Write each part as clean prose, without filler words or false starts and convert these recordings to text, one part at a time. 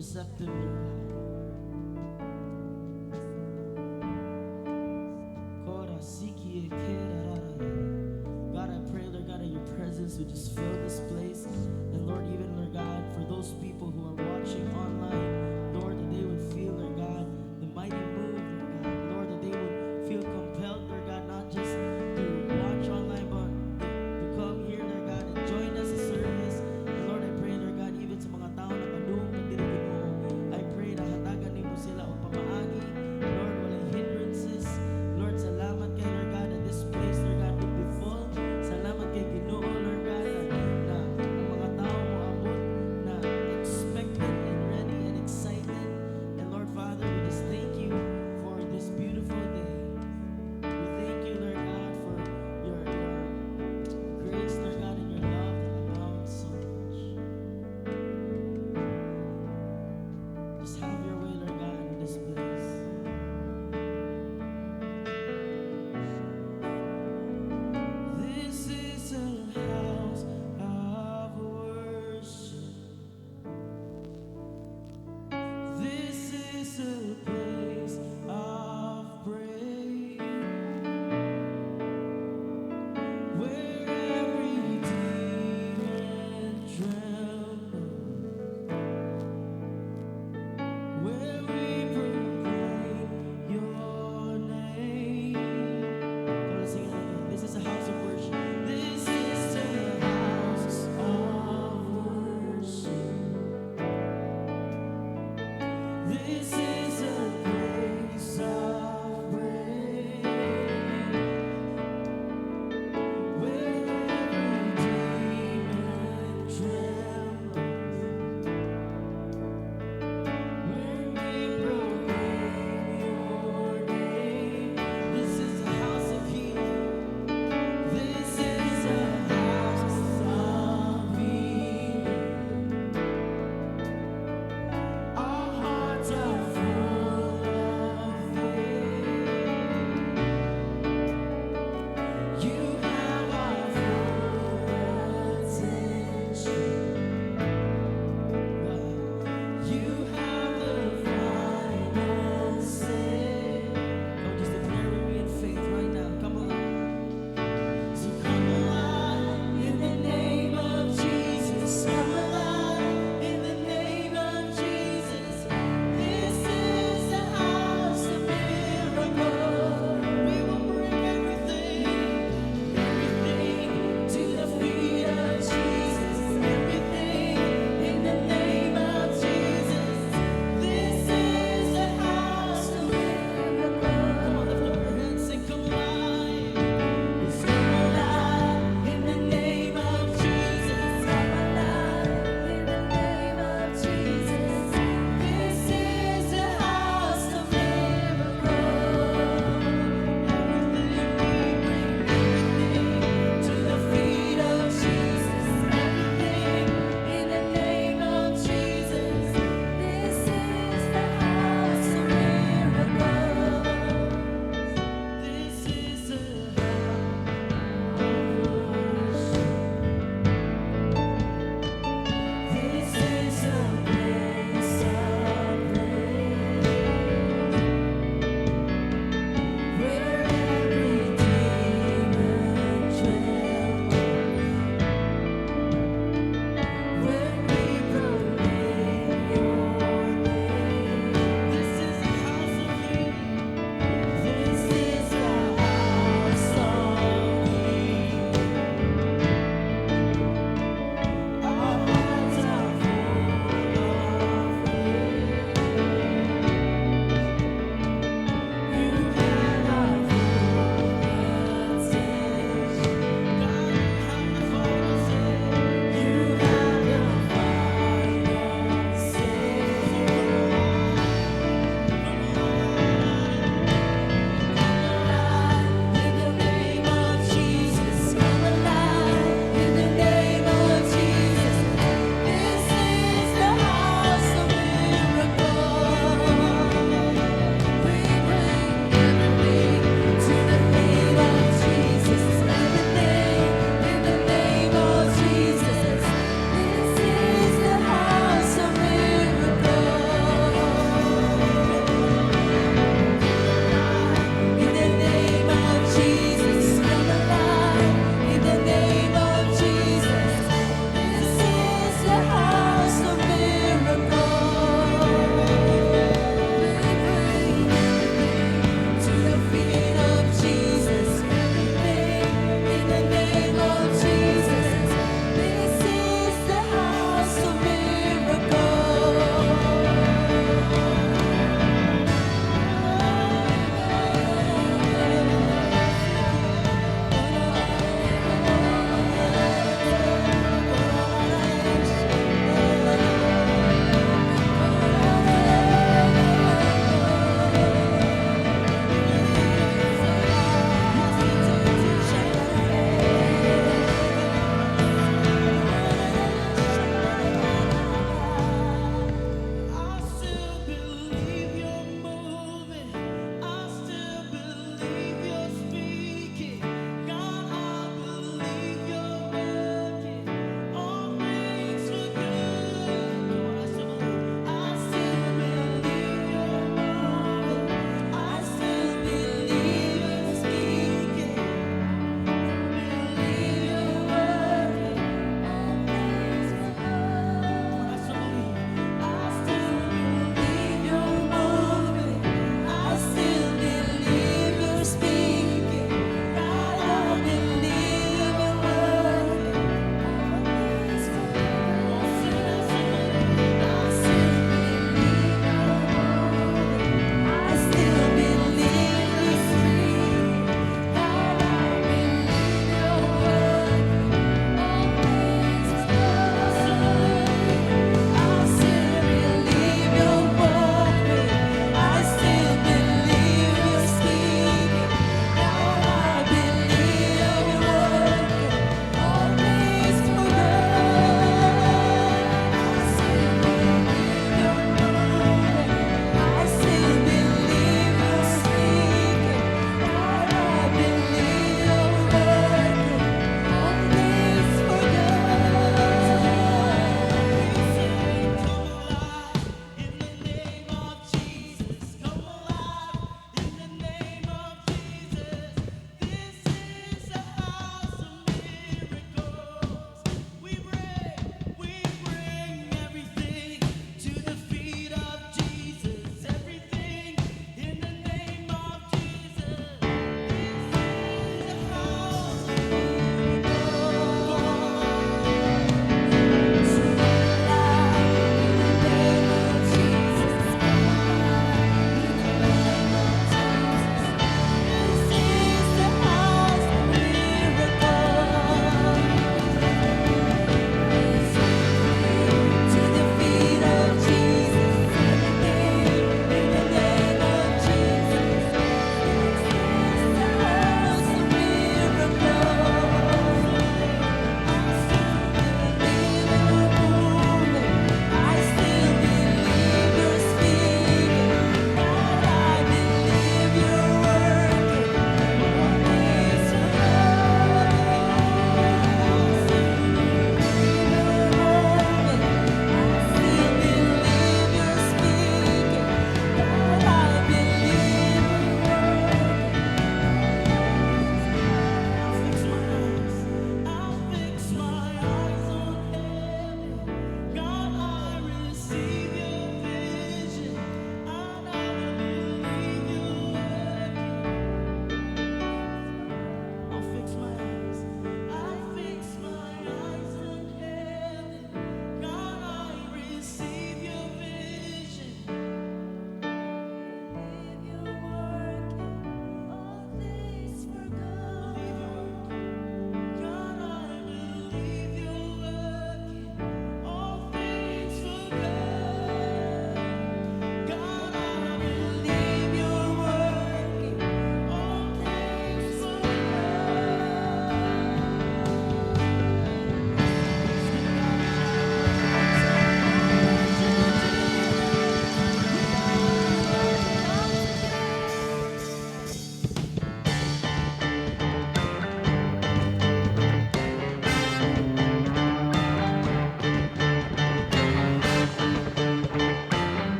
Receptive, Lord God. Kora siki e kera ra ra ra. God, I pray, Lord God, that your presence would just fill this place. And Lord, even, Lord God, for those people who are watching online, Lord, that they would feel, Lord God, the mighty move, Lord God. Lord, that they would feel compelled, Lord God, not just to watch online, but to come here, Lord God, and join us in service. And Lord, I pray, Lord God, even sa mga tao na padung pa diri, Ginoo, I pray na hatagan nimo sila og pamaagi. Lord, walay hindrances. Lord, salamat kay, Lord God, that this place, Lord God, would be full. Salamat kay, Ginoo, Lord God, na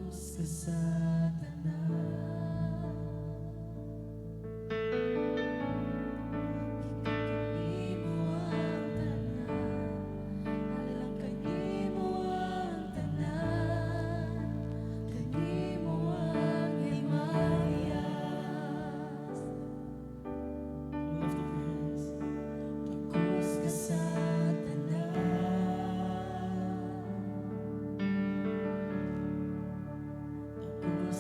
Takos ka sa tanan. Gikan kanimo ang tanan, alang kanimo ang tanan, kanimo ang himayas. Lift up your hands. Takos ka sa tanan. Takos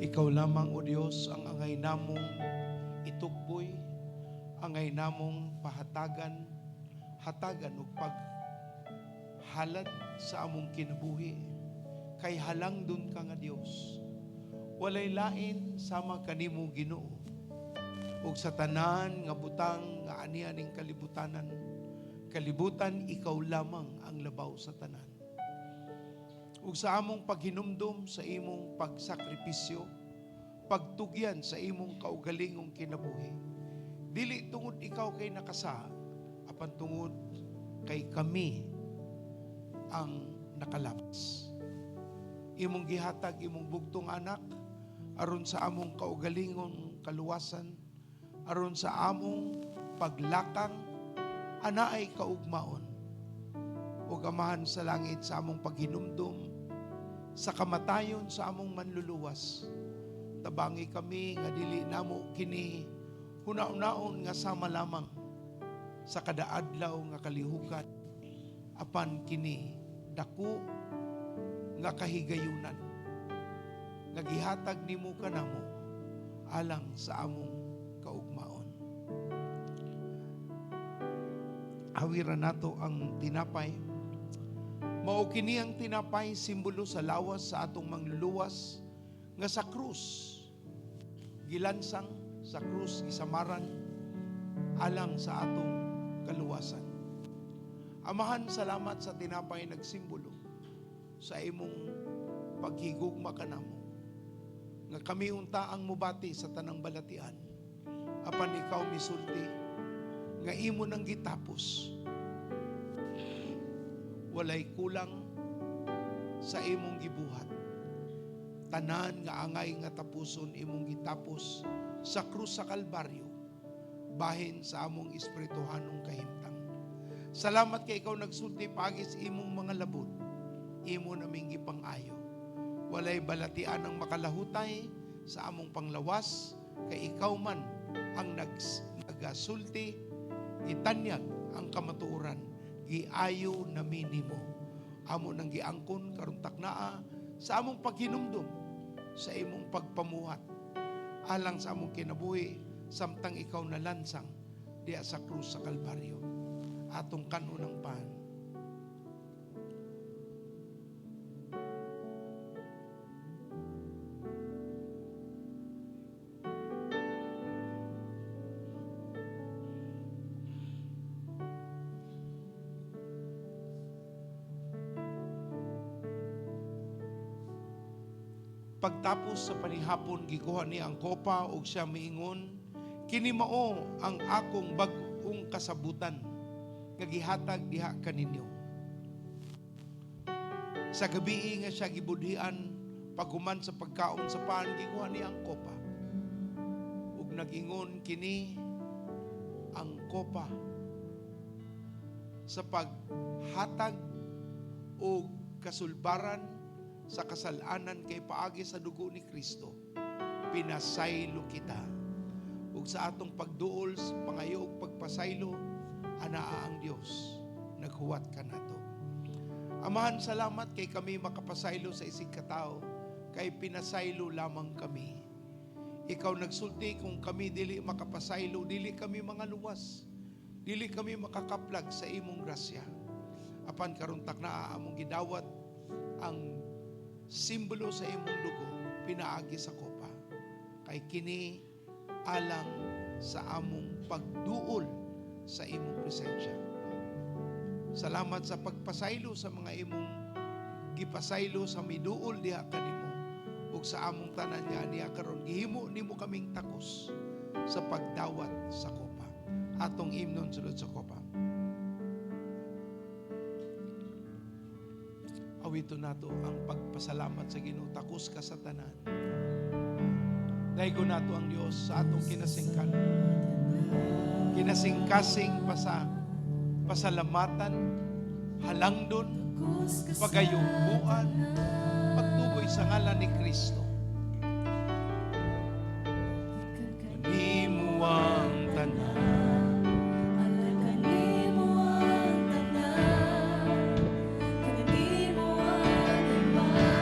Ikaw lamang, O Dios, ang angay namong itukboy, angay namong pahatagan, hatagan og paghalad sa among kinabuhi. Kay halangdon ka nga Dios. Walay lain sama kanimo, Ginoo. Ug sa tanan nga butang nga anian ning kalibutanan, kalibutan, ikaw lamang ang labaw sa tanan. Ug sa among paghinumdum sa imong pagsakripisyo, pagtugyan sa imong kaugalingong kinabuhi, dili tungod ikaw kay nakasala, apan tungod kay kami ang nakalapas. Imong gihatag imong bugtong anak aron sa among kaugalingong kaluwasan, aron sa among paglakang anaay kaugmaon. Ug Amahan sa langit, sa among paghinumdum sa kamatayon sa among manluluwas, tabangi kami nga dili namo kini huna-hunaon nga sama lamang sa kada adlaw nga kalihukan, apan kini dako nga kahigayunan nga gihatag nimo kanamo alang sa among kaugmaon. Hawiran nato ang tinapay. Mao kini ang tinapay, simbolo sa lawas sa atong mangluluwas nga sa krus gilansang, sa krus gisamaran alang sa atong kaluwasan. Amahan, salamat sa tinapay nagsimbolo sa imong paghigugma kanamo. Nga kami unta ang mubati sa tanang balatian. Apan ikaw misulti nga imo nang gitapos. Walay kulang sa imong gibuhat. Tanan nga angay nga tapuson, imong gitapos sa krus sa Kalbaryo, bahin sa among espirituhanong kahimtang. Salamat kay ikaw nagsulti paagi sa imong mga labod. Imo naming gipang-ayo. Walay balatian ang makalahutay sa among panglawas, kay ikaw man ang nagasulti, gitanyag ang kamatuoran, giayo nami nimo. Amo nang giangkon karon taknaa sa among paghinumdum sa imong pagpamuhat alang sa among kinabuhi samtang ikaw nalansang diya sa krus sa Kalbaryo. Atong kan-on ang pan. Pagtapos sa panihapon, gikuha niya ang kopa ug siya miingon, "Kini mao ang akong bag-ong kasabutan nga gihatag diha kaninyo." Sa gabii nga siya gibudhian, paghuman sa pagkaon sa pan, gikuha niya ang kopa ug nag-ingon, "Kini ang kopa sa paghatag og kasulbaran sa kasalanan kay paagi sa dugo ni Kristo pinasaylo kita." Ug sa atong pagduol sa pangayo ug pagpasaylo, anaa ang Dios naghuwat kanato. Amahan, salamat kay kami makapasaylo sa isig katawo kay pinasaylo lamang kami. Ikaw nagsulti, kung kami dili makapasaylo, dili kami mga luwas, dili kami makakaplag sa imong grasya. Apan karon taknaa, among gidawat ang simbolo sa imong dugo pinaagi sa kopa. Kay kini alang sa among pagduol sa imong presensya. Salamat sa pagpasaylo sa mga imong gipasaylo sa miduol diha kanimo ug sa among tanan nga niya karon gihimo nimo kaming takos sa pagdawat sa kopa. Atong imnon sulod sa kopa. Awito nato ang pagpasalamat sa Ginoo, takos ka sa tanan. Daygon nato ang Dios sa atong kinasingkan. Kinasingkasing pasalamatan, halangdon, pagayumbuan, pagtuboy sa ngalan ni Kristo. Kanimo ang tanan. Kanimo ang tanan, kanimo ang himaya.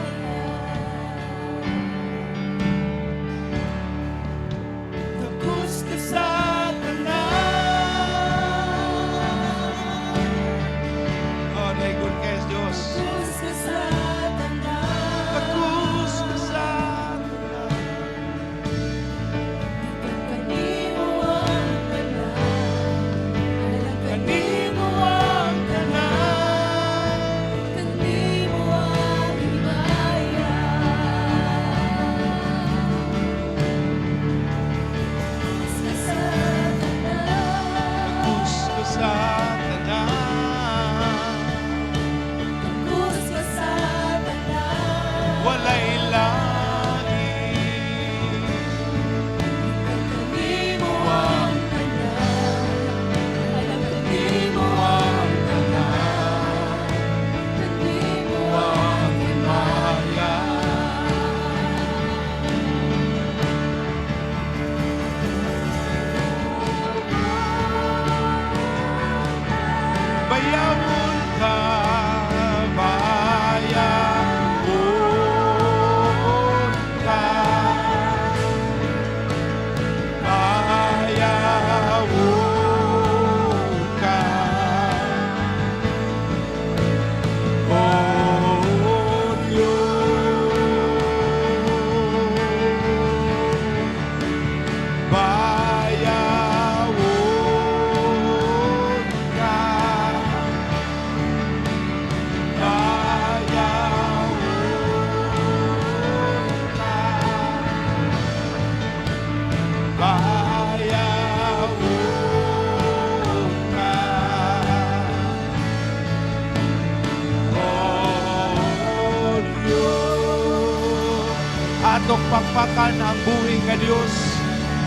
Atong pakpakan ang buhi nga Dios,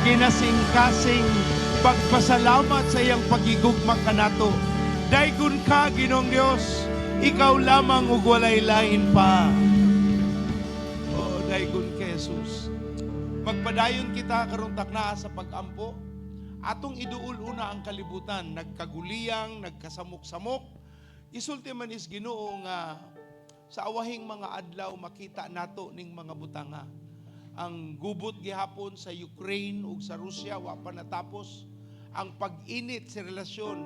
kinasingkasing pagpasalamat sa iyang pagigugma kanato. Daygon ka, Ginoong Dios, ikaw lamang ug walay lain pa. Oh, daygon kay Jesus. Magpadayon kita karong taknaa sa pagampo. Atong iduol una ang kalibutan, nagkaguliyang, nagkasamok-samok. Isulti man is Ginoo nga sa awahing mga adlaw makita nato ning mga butanga. Ang gubot gihapon sa Ukraine ug sa Russia wa pa natapos. Ang pag-init sa relasyon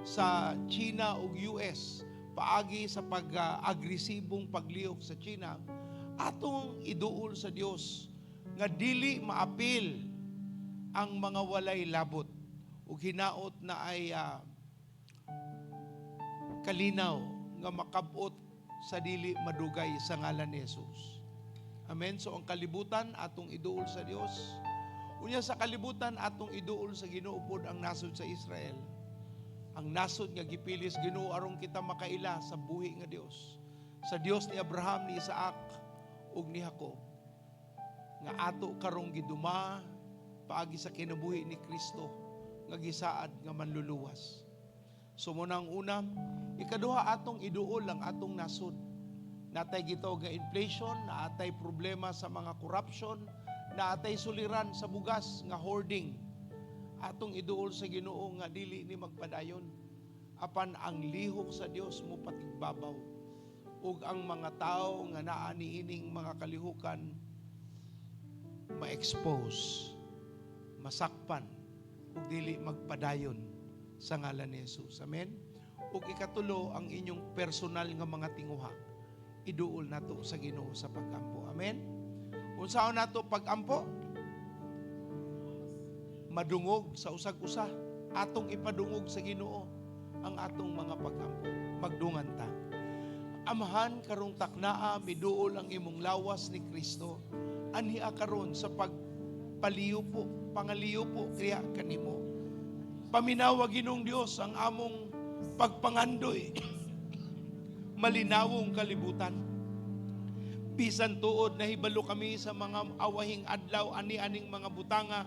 sa China ug US paagi sa pag-agresibong paglihok sa China, atong iduol sa Dios nga dili maapil ang mga walay labot ug hinaot na ay kalinaw nga makabot sa dili madugay sa ngalan ni Jesus. Amen. So ang kalibutan atong iduol sa Dios. Unya sa kalibutan atong iduol sa Ginoo pod ang nasod sa Israel. Ang nasod nga gipilis Ginoo aron kita makaila sa buhi nga Dios. Sa Dios ni Abraham, ni Isaac ug ni Jacob. Nga ato karong giduma paagi sa kinabuhi ni Kristo nga gisaad nga manluluwas. So mao ang una, ikaduha, atong iduol ang atong nasod. Natay gitawag nga inflation, naatay problema sa mga corruption, naatay suliran sa bugas nga hoarding. Atong iduol sa Ginoo nga dili ni magpadayon. Apan ang lihok sa Dios mo patigbabaw ug ang mga tao nga naa niining mga kalihukan ma-expose, masakpan ug dili magpadayon sa ngalan ni Jesus. Amen. Ug ikatulo, ang inyong personal nga mga tinguha iduol nato sa Ginoo sa pagampo. Amen. Unsaon nato pagampo? Madungog sa usag-usa. Atong ipadungog sa Ginoo ang atong mga pagampo. Magdungan ta. Amahan, karong taknaa miduol ang imong lawas ni Kristo anhia karon sa pagpaliyupo, pangaliyupo kriya kanimo. Paminawa, Ginoong Dios, ang among pagpangandoy malinawong kalibutan. Bisan tuod nahibalo kami sa mga awahing adlaw ani-aning mga butanga,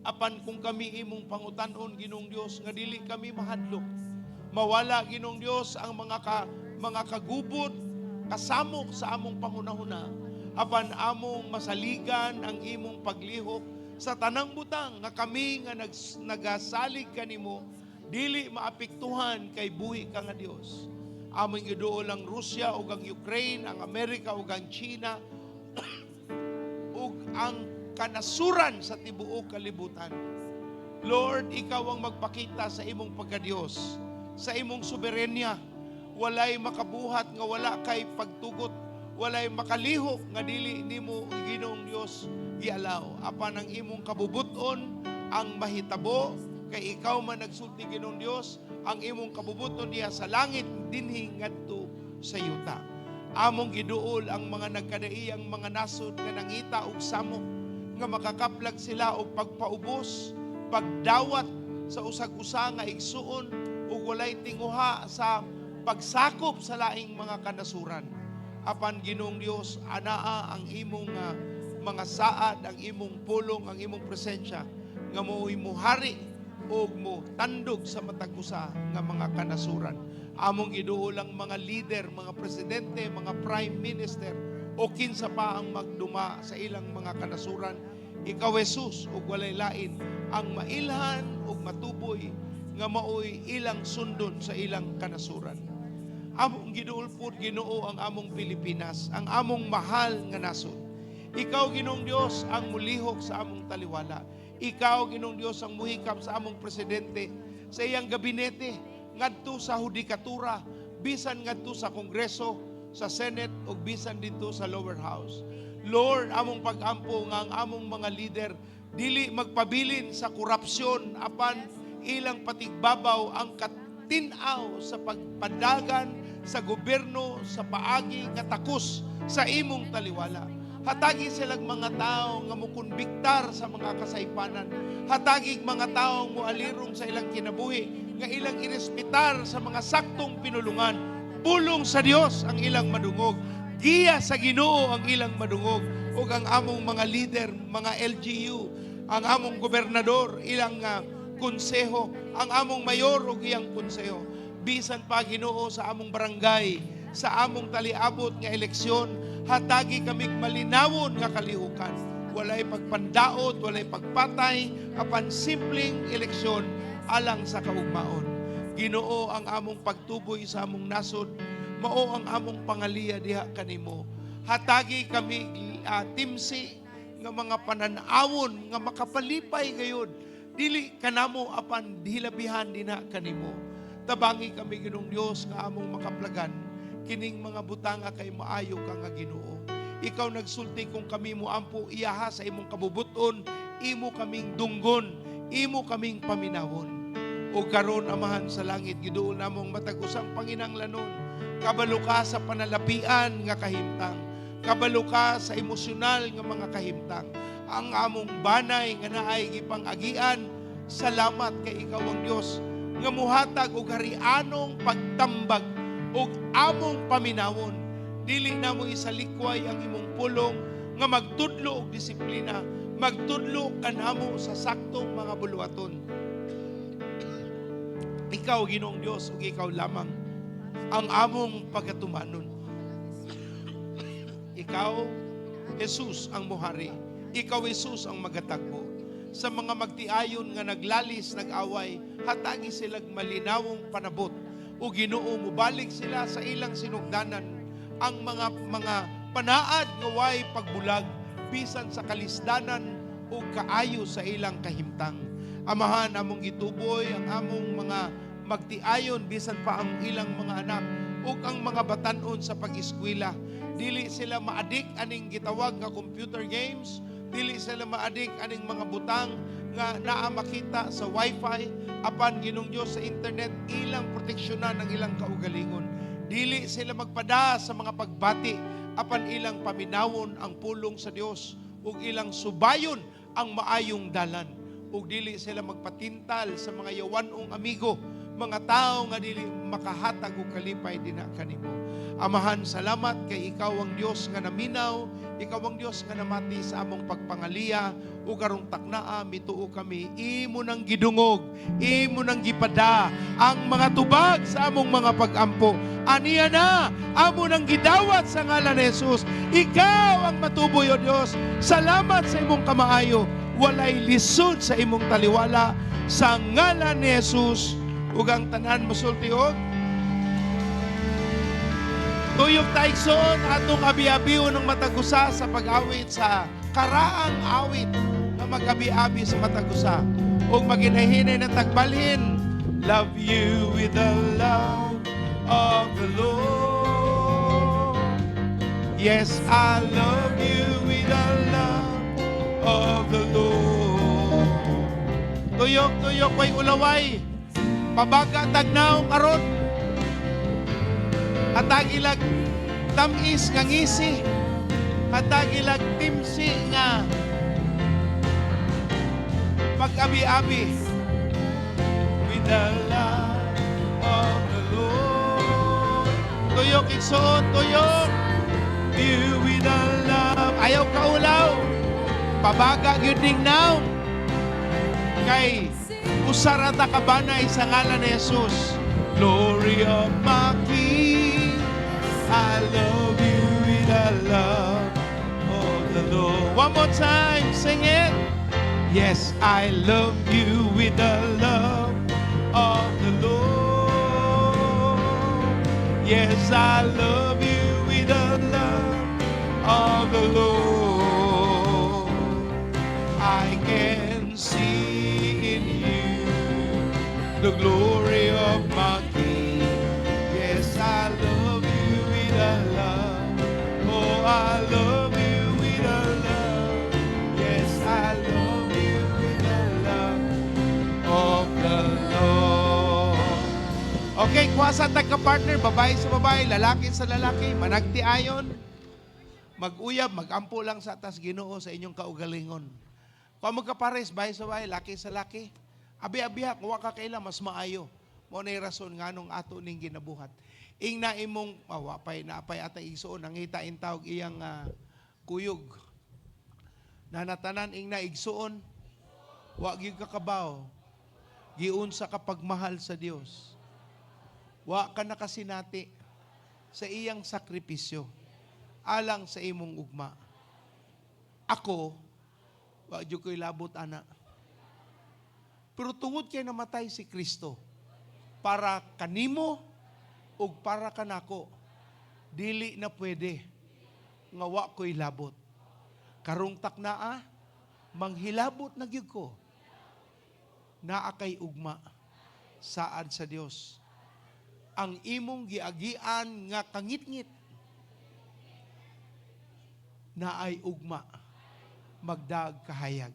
apan kung kami imong pangutanon, Ginoong Dios, nga dili kami mahadlok. Mawala, Ginoong Dios, ang mga kagubot, kasamok sa among panghunahuna, apan among masaligan ang imong paglihok sa tanang butang nga kami nga nagasalig kanimo dili maapektuhan kay buhi ka nga Dios. Among giduol ang Russia ug ang Ukraine, ang Amerika ug ang China ug ang kanasuran sa tibuok kalibutan. Lord, ikaw ang magpakita sa imong pagkadiyos, sa imong soberenya. Walay makabuhat nga wala kay pagtugot, walay makalihok nga dili nimo, Ginoong Dios, gialaw. Apan ang imong kabubuton ang mahitabo kay ikaw man nagsulti, Ginoong Dios, ang imong kabubuton diha sa langit dinhi ngadto sa yuta. Among giduol ang mga nagkadaiyang mga nasod nga nangita og samok nga makakaplag sila og pagpaubos, pagdawat sa usag-usa nga igsuon ug walay tinguha sa pagsakop sa laing mga kanasuran. Apan, Ginoong Dios, anaa ang imong mga saad, ang imong pulong, ang imong presensya nga mo'y muhari ug mo tandog sa matag usa nga mga kanasuran. Among giduol ang mga leader, mga presidente, mga prime minister o kinsa pa ang magduma sa ilang mga kanasuran. Ikaw, Jesus, ug walay lain ang mailhan ug matuboy nga maoy ilang sundon sa ilang kanasuran. Among giduol pod, Ginoo, ang among Pilipinas, ang among mahal nga nasod. Ikaw, Ginoong Dios, ang mulihok sa among taliwala. Ikaw, Ginoong Dios, ang muhikap sa among presidente, sa iyang gabinete, ngadto sa hudikatura, bisan ngadto sa Kongreso, sa Senate ug bisan dito sa lower house. Lord, among pagampo nga ang among mga leader dili magpabilin sa korupsyon, apan ilang patigbabaw ang katin-aw sa pagpadagan sa gobyerno sa paagi nga takos sa imong taliwala. Hatagi silang mga tao nga mukonbiktar sa mga kasaypanan. Hatagi mga tao mualirong sa ilang kinabuhi nga ilang irespetar sa mga saktong pinulungan. Pulong sa Dios ang ilang madungog. Giya sa Ginoo ang ilang madungog. Ug ang among mga leader, mga LGU, ang among gobernador, ilang konseho, ang among mayor ug iyang konseho. Bisan pa, Ginoo, sa among barangay, sa among taliabot nga eleksyon, hatagi kami malinawon nga kalihukan. Walay pagpandaot, walay pagpatay, apan simpleng eleksyon alang sa kaugmaon. Ginoo, ang among pagtuboy sa among nasod, mao ang among pangaliya diha kanimo. Hatagi kami timsi nga mga panan-awon nga makapalipay gayud dili kanamo apan hilabihan dinha kanimo. Tabangi kami, Ginoong Dios, nga among makaplagan kining mga butanga kay maayo ka nga Ginoo. Ikaw nagsulti kung kami mo ampo iyaha sa imong kabubuton, imo kaming dunggon, imo kaming paminawon. O karon, Amahan sa langit, giduol namong matag usang panginanglanon. Kabalo ka sa panalapian nga kahimtang. Kabalo ka sa emosyonal nga mga kahimtang. Ang among banay nga naay gipang-agian, salamat kay ikaw ang Dios nga muhatag og harianong pagtambag ug among paminawon. Dili namo isalikway ang imong pulong nga magtudlo og disiplina, magtudlo kanamo sa saktong mga buluhaton. Ikaw, Ginoong Dios, ug ikaw lamang ang among pagatumanon. Ikaw, Jesus, ang muhari. Ikaw, Jesus, ang magatagbo. Sa mga magtiayon nga naglalis, nag-away, hatagi silag malinawong panabot. O Ginoo, mubalik sila sa ilang sinugdanan. Ang mga panaad nga way pagbulag, bisan sa kalisdanan o kaayo sa ilang kahimtang. Amahan, among gituboy ang among mga magtiayon, bisan pa ang ilang mga anak ug ang mga batanon sa pag-eskwela. Dili sila maadik aning gitawag nga computer games, dili sila maadik aning mga butang nga naa makita sa wifi, apan, Ginoong Dios, sa internet, ilang proteksyonan ang ilang kaugalingon. Dili sila magpada sa mga pagbati, apan ilang paminawon ang pulong sa Dios ug ilang subayon ang maayong dalan. Ug dili sila magpatintal sa mga yawanong amigo, mga tao nga dili makahatag og kalipay dinha kanimo. Amahan, salamat kay ikaw ang Dios nga naminaw, ikaw ang Dios nga namati sa among pagpangaliya ug karong taknaa mituo kami imo nang gidungog, imo nang gipada ang mga tubag sa among mga pagampo. Aniya na amo nang gidawat sa ngalan ni Jesus. Ikaw ang matuboy, O Dios. Salamat sa imong kamaayo. Walay lisod sa imong taliwala, sa ngalan ni Jesus. Ug ang tanan mosulti og Tuyok taigsoon, atong abi-abion ng matag usa sa pag-awit sa karaang awit nga mag-abi-abi sa matag usa. Ug maginahinay na tagbalhin. Love you with the love of the Lord. Yes, I love you with the love of the Lord. Tuyok, tuyok, way ulaway. Pabaga tagnaw karon. Hatagilag tamis nga ngisi. Hatagilag timsi nga pag-abi-abi. With the love of the Lord. Tuyok, igsoon, tuyok. You with the love. Ayaw kaulaw. Pabaga gyud ning nawong. Kay usa ra ta ka banay sa ngalan ni Jesus. Glory of my King, I love you with the love of the Lord. One more time, sing it. Yes, I love you with the love of the Lord. Yes, I love you with the love of the Lord. I can see in you the glory of my King. Yes, I love you with a love. Oh, I love you with a love. Yes, I love you with the love of the Lord. Okay, kuha sa tagka-partner, babae sa babae, lalaki sa lalaki, managtiayon, mag-uyab, mag-ampo lang sa atas Ginoo sa inyong kaugalingon. Kung magkapares, babae sa babae, laki sa laki, abi-abiha, kung wa ka kaila, mas maayo. Mao na rason nganong ato ning ginabuhat. Ing na imong, wa pay, naapay atang igsuon, nangita in tawag iyang kuyog. Nanatanan ing naigsuon, wa gyud ka kabaw, giunsa ka pagmahal sa Dios. Wa ka nakasinati sa iyang sakripisyo alang sa imong ugma. Ako, wa jud ko'y labot ana. Pero tungod kay namatay si Kristo para kanimo ug para kanako, dili na pwede nga wa ko'y labot. Karong taknaa, manghilabot na gyud ko. Naa kay ugma saad sa Dios. Ang imong giagian nga kangitngit naay ugma magdag kahayag.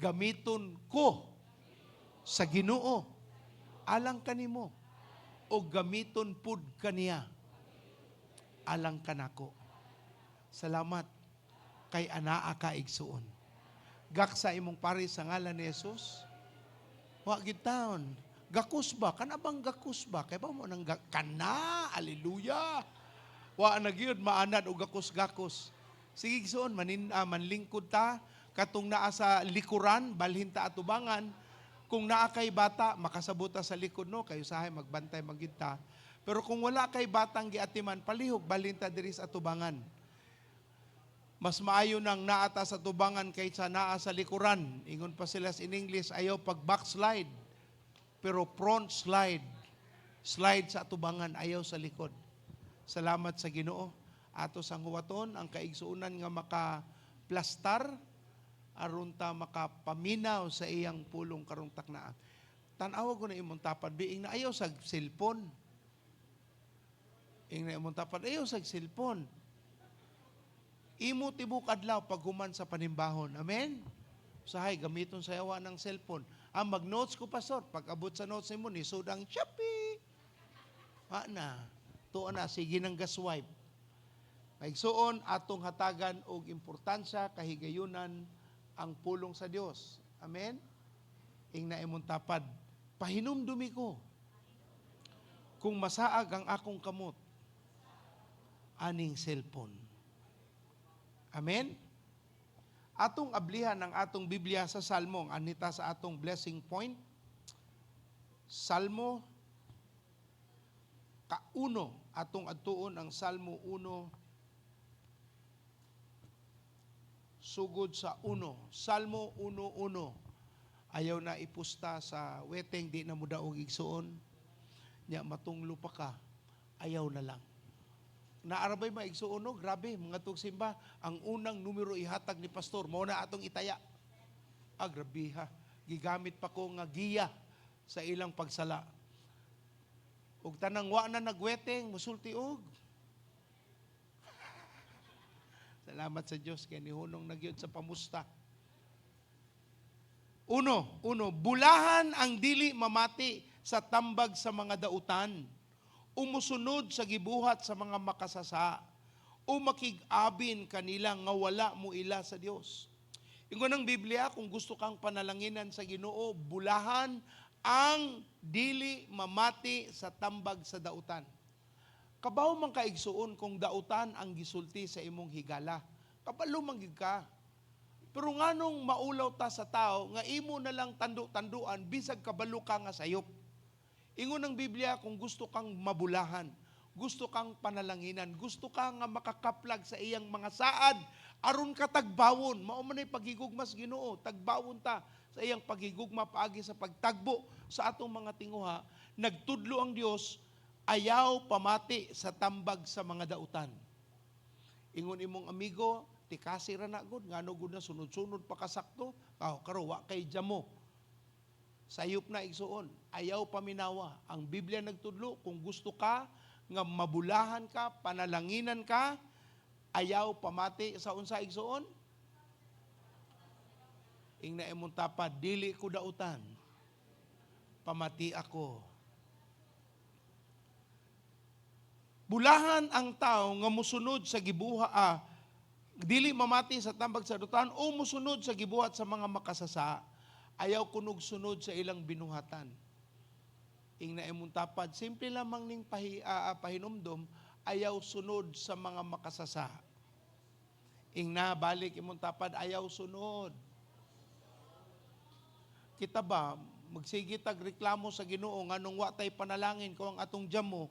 Gamiton ko sa Ginoo alang kanimo o gamiton pud kaniya alang kanako. Salamat kay anaa ka, igsuon. Gaksa imong pari sa ngalan ni Jesus. Wa gid taon. Gakus ba? Kana bang gakus ba? Kay ba mo nang kana? Hallelujah. Wa na gyud maanad og gakus-gakos. Sige, igsuon, manlingkod ta katong naa sa likuran, balhin ta atubangan. Kung naa kay bata, makasabot ta sa likod, no, kayo sahay magbantay magyud ta. Pero kung wala kay batang giatiman, palihog balhin ta diri sa atubangan. Mas maayo nang naa ta sa tubangan kaysa naa sa likuran. Ingon pa sila in English, ayaw pag backslide, pero front slide. Slide sa atubangan, ayaw sa likod. Salamat sa Ginoo. Ato sang huwaton ang kaigsuonan nga makaplastar aron ta makapaminaw sa iyang pulong karong taknaa. Tan-awa ko na imong tapad, biing na ayaw sa cellphone. Ing na imong tapad, ayaw sa cellphone. Imo tibok adlaw paghuman sa panimbahon. Amen? Usahay, gamiton sa yawa ng cellphone. Ang mag-notes ko, pastor, pag abot sa notes nimo, nisod ang Shopee. Ha na. Tuo na, sige nang gaswipe. Maigsuon, atong hatagan og importansya, kahigayunan, ang pulong sa Dios. Amen? Ing na imong tapad, pahinumdumi ko kung masaag ang akong kamot aning cellphone. Amen? Atong ablihan ang atong Biblia sa Salmo, ang anita sa atong blessing point. Salmo ka-uno, atong adtuon ang Salmo 1 sugod sa 1. Salmo 1:1. Ayaw na ipusta sa weteng, di na mo daog, igsuon. Nya matunglo pa ka, ayaw na lang. Naarabay maigsuon, no? Grabe, mga tugsimba, ang unang numero ihatag ni pastor, mao na atong itaya. Ah, grabe ha. Gigamit pa ko nga giya sa ilang pagsala. Ug tanang wa na nagweteng, musulti og. Salamat sa Dios kay nihunong na gyud sa pamusta. Uno, uno, bulahan ang dili mamati sa tambag sa mga dautan, umusunod sa gibuhat sa mga makasasa, o makig-abin kanila nga wala mo ila sa Dios. Ingon ng Biblia, kung gusto kang panalanginan sa Ginoo, bulahan ang dili mamati sa tambag sa dautan. Kabaw man kaigsuon kung dautan ang gisulti sa imong higala. Kabalo man gyud ka. Pero nganong maulaw ta sa tao nga imo na lang tandu-tanduan bisag kabalo ka nga sayop? Ingon ng Biblia, kung gusto kang mabulahan, gusto kang panalanginan, gusto ka nga makakaplag sa iyang mga saad, aron ka tagbawon, mao man ay paghigugma sa Ginoo, tagbawon ta sa iyang paghigugma paagi sa pagtagbo sa atong mga tinguha. Nagtudlo ang Dios, ayaw pamati sa tambag sa mga dautan. Ingon imong amigo, tikasi ra na gud, ngano gud na sunod-sunod pa kasakto, kaw karo wa kay jamo. Sayop na, igsuon, ayaw paminawa. Ang Biblia nagtudlo, kung gusto ka nga mabulahan ka, panalanginan ka, ayaw pamati sa unsa, igsuon? Ing na imong tapad, dili ko dautan. Pamati ako. Bulahan ang tao nga musunod sa gibuha, dili mamati sa tambag sa dautan o musunod sa gibuhat sa mga makasasa, ayaw kunog sunod sa ilang binuhatan. Ing na imong tapad, simple lamang ning pahinumdom, ayaw sunod sa mga makasasa. Ingna balik imong tapad, "Ayaw sunod." Kita ba, magsige tag reklamo sa Ginoo nganong wa tay panalangin kung ang atong jamo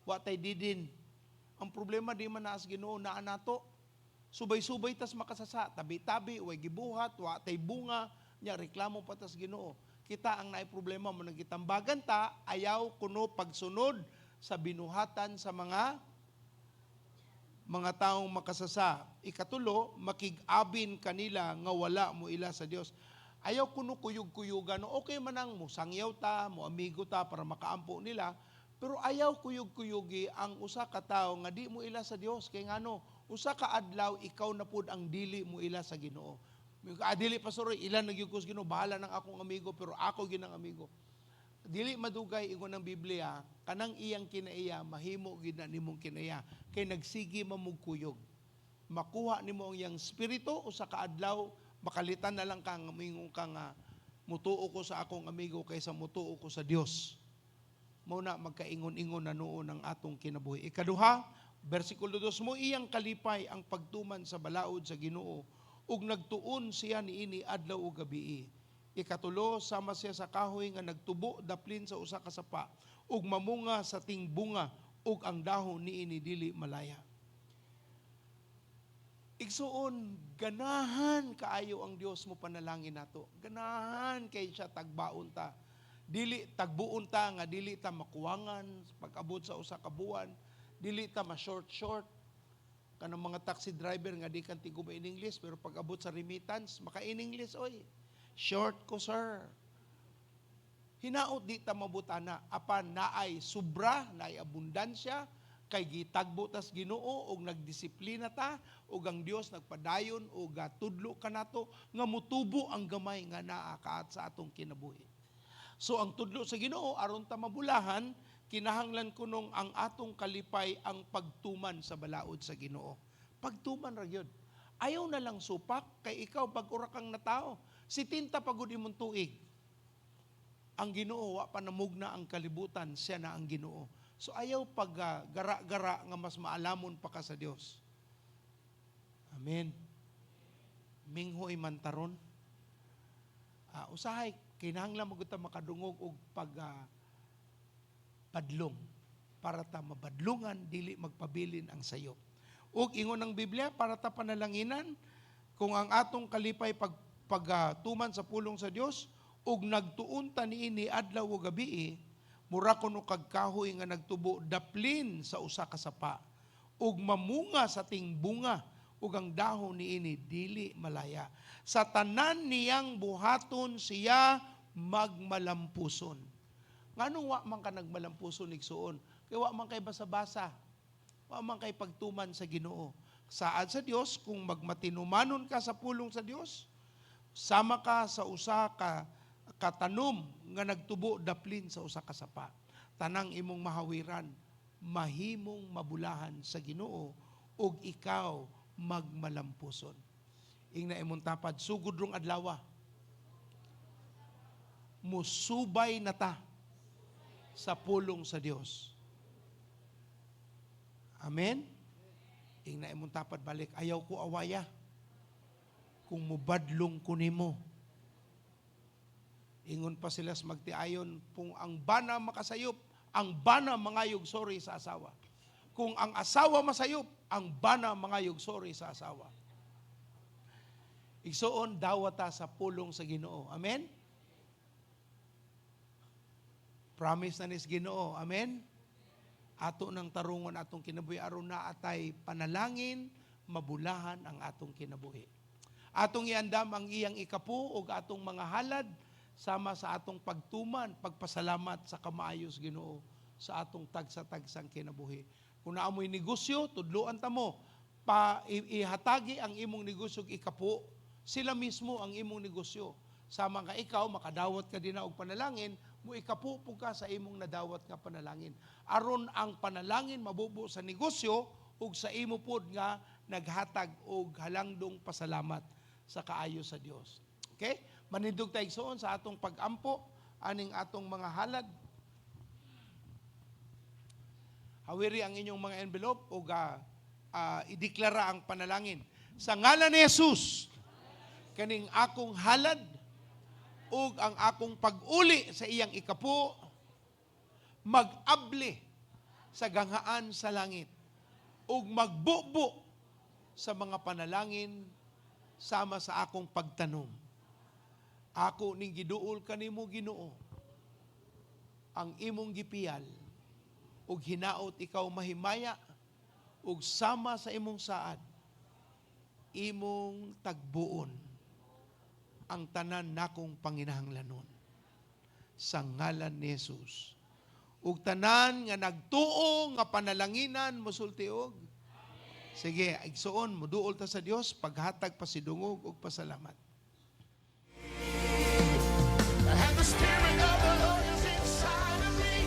wa tay didin. Ang problema di man naa sa Ginoo, naa nato. Subay-subay tas makasasa, tabi-tabi, way gibuhat, wa tay bunga, nya reklamo pa tas Ginoo. Kita ang naay problema mo, nagitambagan ta, ayaw kuno pagsunod sa binuhatan sa mga taong makasasa. Ikatulo, makig-abin kanila nga wala mo ila sa Dios. Ayaw kuno kuyog-kuyugan. No, okay man ang mo sangyaw ta, mo amigo ta para makaampo nila, pero ayaw kuyog-kuyugi ang usa ka tawo nga di mo ila sa Dios. Kay ngano, usa ka adlaw ikaw na pud ang dili mo ila sa Ginoo. Ah, dili, pastor, ila na gyud ko sa Ginoo, bahala nang akong amigo, pero ako gyud ang amigo. Dili madugay, ingon ng Biblia, kanang iyang kinaiya mahimo gid na nimong kinaiya kay nagsige mamugkuyog. Makuha nimo ang iyang spirito, usa ka adlaw makalitan na lang ka nga moingon ka nga mutuo ko sa akong amigo kaysa mutuo ko sa Dios. Mao na magkaingon-ingon na noon ang atong kinabuhi. Ikaduha, versikulo 2, mo iyang kalipay ang pagtuman sa balaod sa Ginoo ug nagtuon siya niini adlaw ug gabii. Ikatulo, sama siya sa kahoy nga nagtubo daplin sa usa ka sapa ug mamunga sa tingbunga ug ang dahon niini dili malaya. Igsuon, ganahan kaayo ang Dios mo panalangin nato. Ganahan kay siya tagbaon ta. Dili tagbuon ta nga dili ta makuwangan pag-abot sa usa ka buwan, dili ta ma short short kanang mga taxi driver nga di kan tiguma in English, pero pag abot sa remittance maka in English, "Oy, short ko, sir." Hinaot di ta mabutana, apan naay sobra, naay abundansya kay gitagbo tas Ginoo og nagdisiplina ta ug ang Dios nagpadayon og gatudlo kanato nga mutubo ang gamay nga naa kaat sa atong kinabuhi. So ang tudlo sa Ginoo, aron ta mabulahan, kinahanglan kunong ang atong kalipay ang pagtuman sa balaod sa Ginoo. Pagtuman ra gyud. Ayaw na lang supak kay ikaw bag-o ra kang natao. 70 pa gud imong tuig. Ang Ginoo wa pa namugna ang kalibutan, siya na ang Ginoo. So ayaw pag gara-gara nga mas maalamon pa ka sa Dios. Amen. Minghoy man taron. Usahay kinahanglan magud ta makadungog og pag badlong para ta mabadlungan, dili magpabilin ang sayop. Ug ingon ng Biblia, para ta panalanginan kung ang atong kalipay pag pagtuman sa pulong sa Dios ug nagtuon ta niini adlaw ug gabii, mura kuno kag kahoy nga nagtubo daplin sa usa ka sapa ug mamunga sa tingbunga ug ang dahon niini dili malaya. Sa tanan niyang buhaton siya magmalampuson. Nganong wa man ka nagmalampuson, igsuon? Kay wa man kay basa-basa. Wa man kay pagtuman sa Ginoo. Saad sa Dios, kung magmatinumanon ka sa pulong sa Dios, sama ka sa usa ka katanom nga nagtubo daplin sa usa ka sapa. Tanang imong mahawiran mahimong mabulahan sa Ginoo ug ikaw magmalampuson. Ingna imong tapad, "Sugod rong adlawa, musubay na ta sa pulong sa Dios." Amen? Ingna imong tapad balik, "Ayaw ko awaya kung mubadlong ko nimo." Ingon pa sila sa magtiayon, kung ang bana makasayop, ang bana mangayog sorry sa asawa. Kung ang asawa masayop, ang bana mangayog sorry sa asawa. Igsuon, dawata sa pulong sa Ginoo. Amen? Promise na nis Ginoo. Amen? Ato ng tarungon atong kinabuhi aron na atay panalangin, mabulahan ang atong kinabuhi. Atong iandam ang iyang ikapu ug atong mga halad sama sa atong pagtuman, pagpasalamat sa kamaayos Ginoo sa atong tagsa-tagsang kinabuhi. Kung naa mo'y negosyo, tudluan ta mo, pa ihatagi ang imong negosyo og ikapu, sila mismo ang imong negosyo. Sama ka ikaw, makadawat ka din na og panalangin, mo ikapu po ka sa imong nadawat nga panalangin. Aron ang panalangin mabubo sa negosyo ug sa imo pod nga naghatag og halangdong pasalamat sa kaayo sa Dios. Okay? Manindog tayo, igsoon, sa atong pagampo aning atong mga halad. Hawiri ang inyong mga envelope o ideklara ang panalangin. Sa ngalan ni Jesus, kaning akong halad ug ang akong pag-uli sa iyang ikapu mag-abli sa ganghaan sa langit ug magbubo sa mga panalangin sama sa akong pagtanom. Ako ning giduol kanimo, Ginoo, ang imong gipiyal ug hinaot ikaw mahimaya ug sama sa imong saad imong tagbuon ang tanan nakong panginahanglanon, sa ngalan ni Jesus. Ug tanan nga nagtuo nga panalanginan mosulti og sige. Igsuon, muduol ta sa Dios paghatag, pasidungog ug pasalamat. And the Spirit of the Lord is inside of me.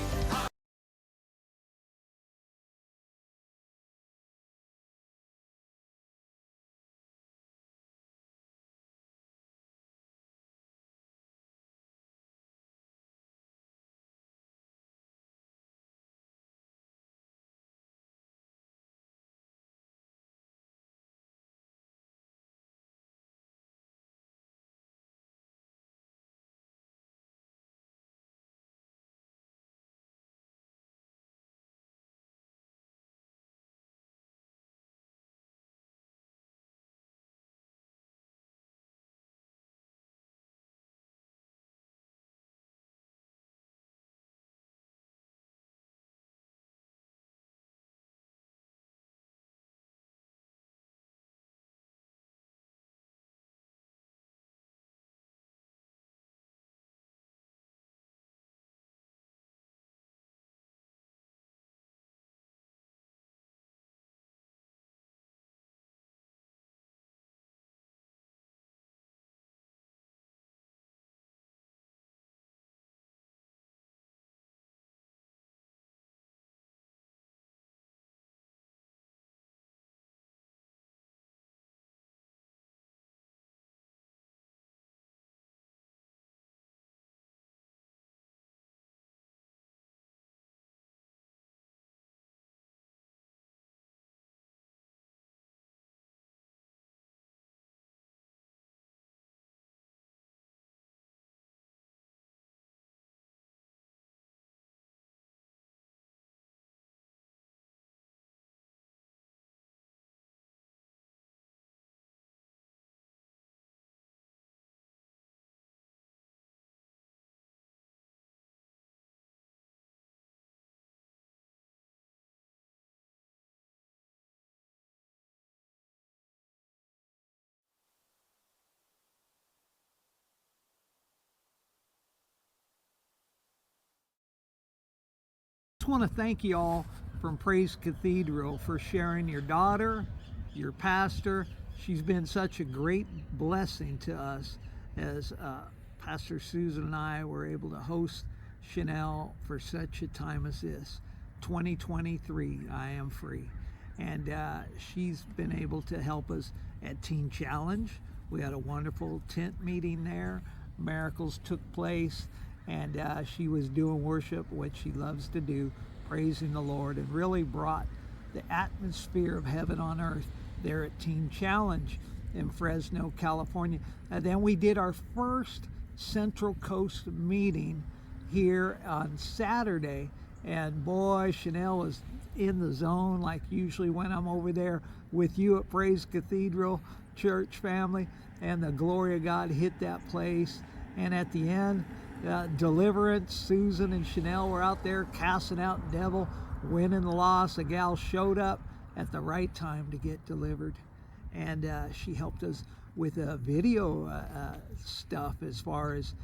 Just want to thank you all from Praise Cathedral for sharing your daughter, your pastor. She's been such a great blessing to us as Pastor Susan and I were able to host Shenelle for such a time as this. 2023, I am free. And she's been able to help us at Teen Challenge. We had a wonderful tent meeting there. Miracles took place, and she was doing worship, what she loves to do, praising the Lord, and really brought the atmosphere of heaven on earth there at Teen Challenge in Fresno, California. And then we did our first Central Coast meeting here on Saturday, and boy, Shenelle was in the zone like usually when I'm over there with you at Praise Cathedral Church family, and the glory of God hit that place. And at the end, deliverance, Susan and Shenelle were out there casting out devil, winning the loss. A gal showed up at the right time to get delivered. And she helped us with video stuff as far as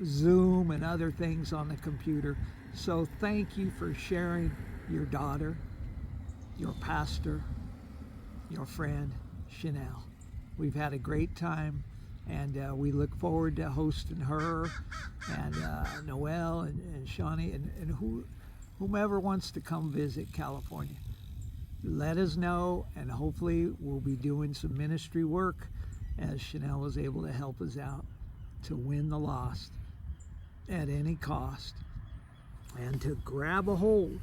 Zoom and other things on the computer. So thank you for sharing your daughter, your pastor, your friend, Shenelle. We've had a great time, and we look forward to hosting her and Noel and Shawnee and whomever wants to come visit California. Let us know, and hopefully we'll be doing some ministry work as Shenelle was able to help us out to win the lost at any cost and to grab a hold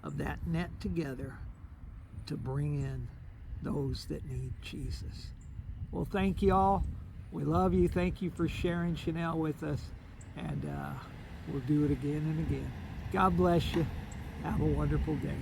of that net together to bring in those that need Jesus. Well, thank you all. We love you. Thank you for sharing Shenelle with us. And we'll do it again and again. God bless you. Have a wonderful day.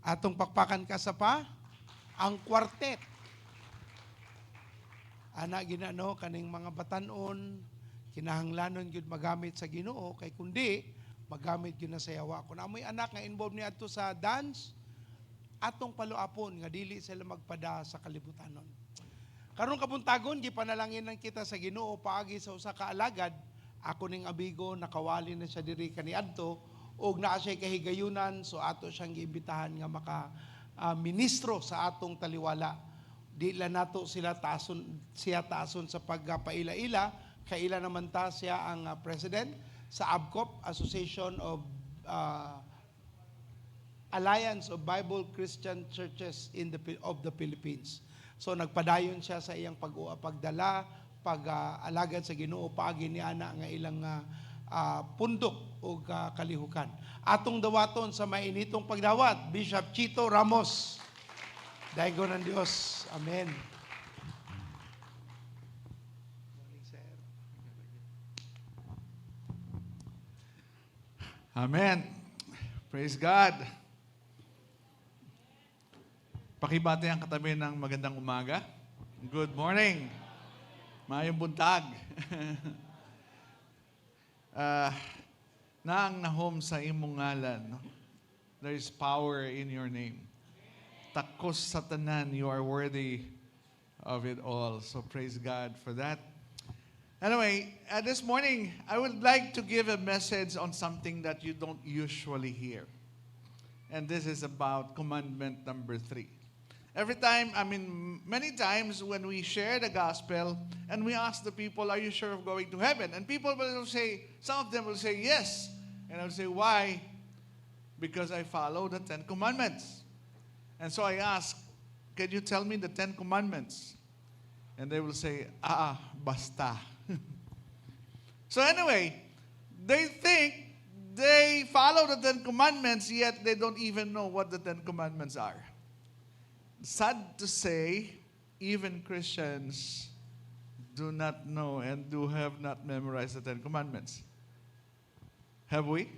Atong pakpakan ka sa pa, ang quartet. Ana ginano kaning mga batanon, kinahanglanon gyud magamit sa Ginoo kay kundi magamit gyud na sa yawa. Kung amoy anak nga involved ni adto sa dance, atong paluapon nga dili sila magpada sa kalibutanon. Karong kabuntagon gipanalangin kita sa Ginoo paagi sa usa ka alagad. Ako ning abigo nakawali na siya diri kaniadto og naa siya kahigayunan, so ato siyang giimbitahan nga maka ministro sa atong taliwala. Di lang nato sila taason, siya taason sa pagpaila-ila, kaila naman ta siya ang president sa ABCOP, Association of Alliance of Bible Christian Churches in the of the Philippines. So nagpadayon siya sa iyang pagdala, pag-alagad sa Ginoo paagi ni ana nga ilang pundok ug kalihukan. Atong dawaton sa mainitong pagdawat, Bishop Chito Ramos. Daigo ng Dios. Amen. Morning, sir. Amen. Praise God. Pakibati ang katabi ng magandang umaga. Good morning. Maayong buntag. Naa ang nahom sa imong ngalan, no? There is power in your name. Takos sa tanan, you are worthy of it all. So praise God for that. Anyway, this morning, I would like to give a message on something that you don't usually hear. And this is about commandment number 3. Every time, I mean, many times when we share the gospel and we ask the people, "Are you sure of going to heaven?" And people will say, some of them will say, "Yes." And I'll say, "Why?" "Because I follow the Ten Commandments." And so I ask, "Can you tell me the Ten Commandments?" And they will say, "Ah, basta." So anyway, they think they follow the Ten Commandments, yet they don't even know what the Ten Commandments are. Sad to say, even Christians do not know and do have not memorized the Ten Commandments. Have we?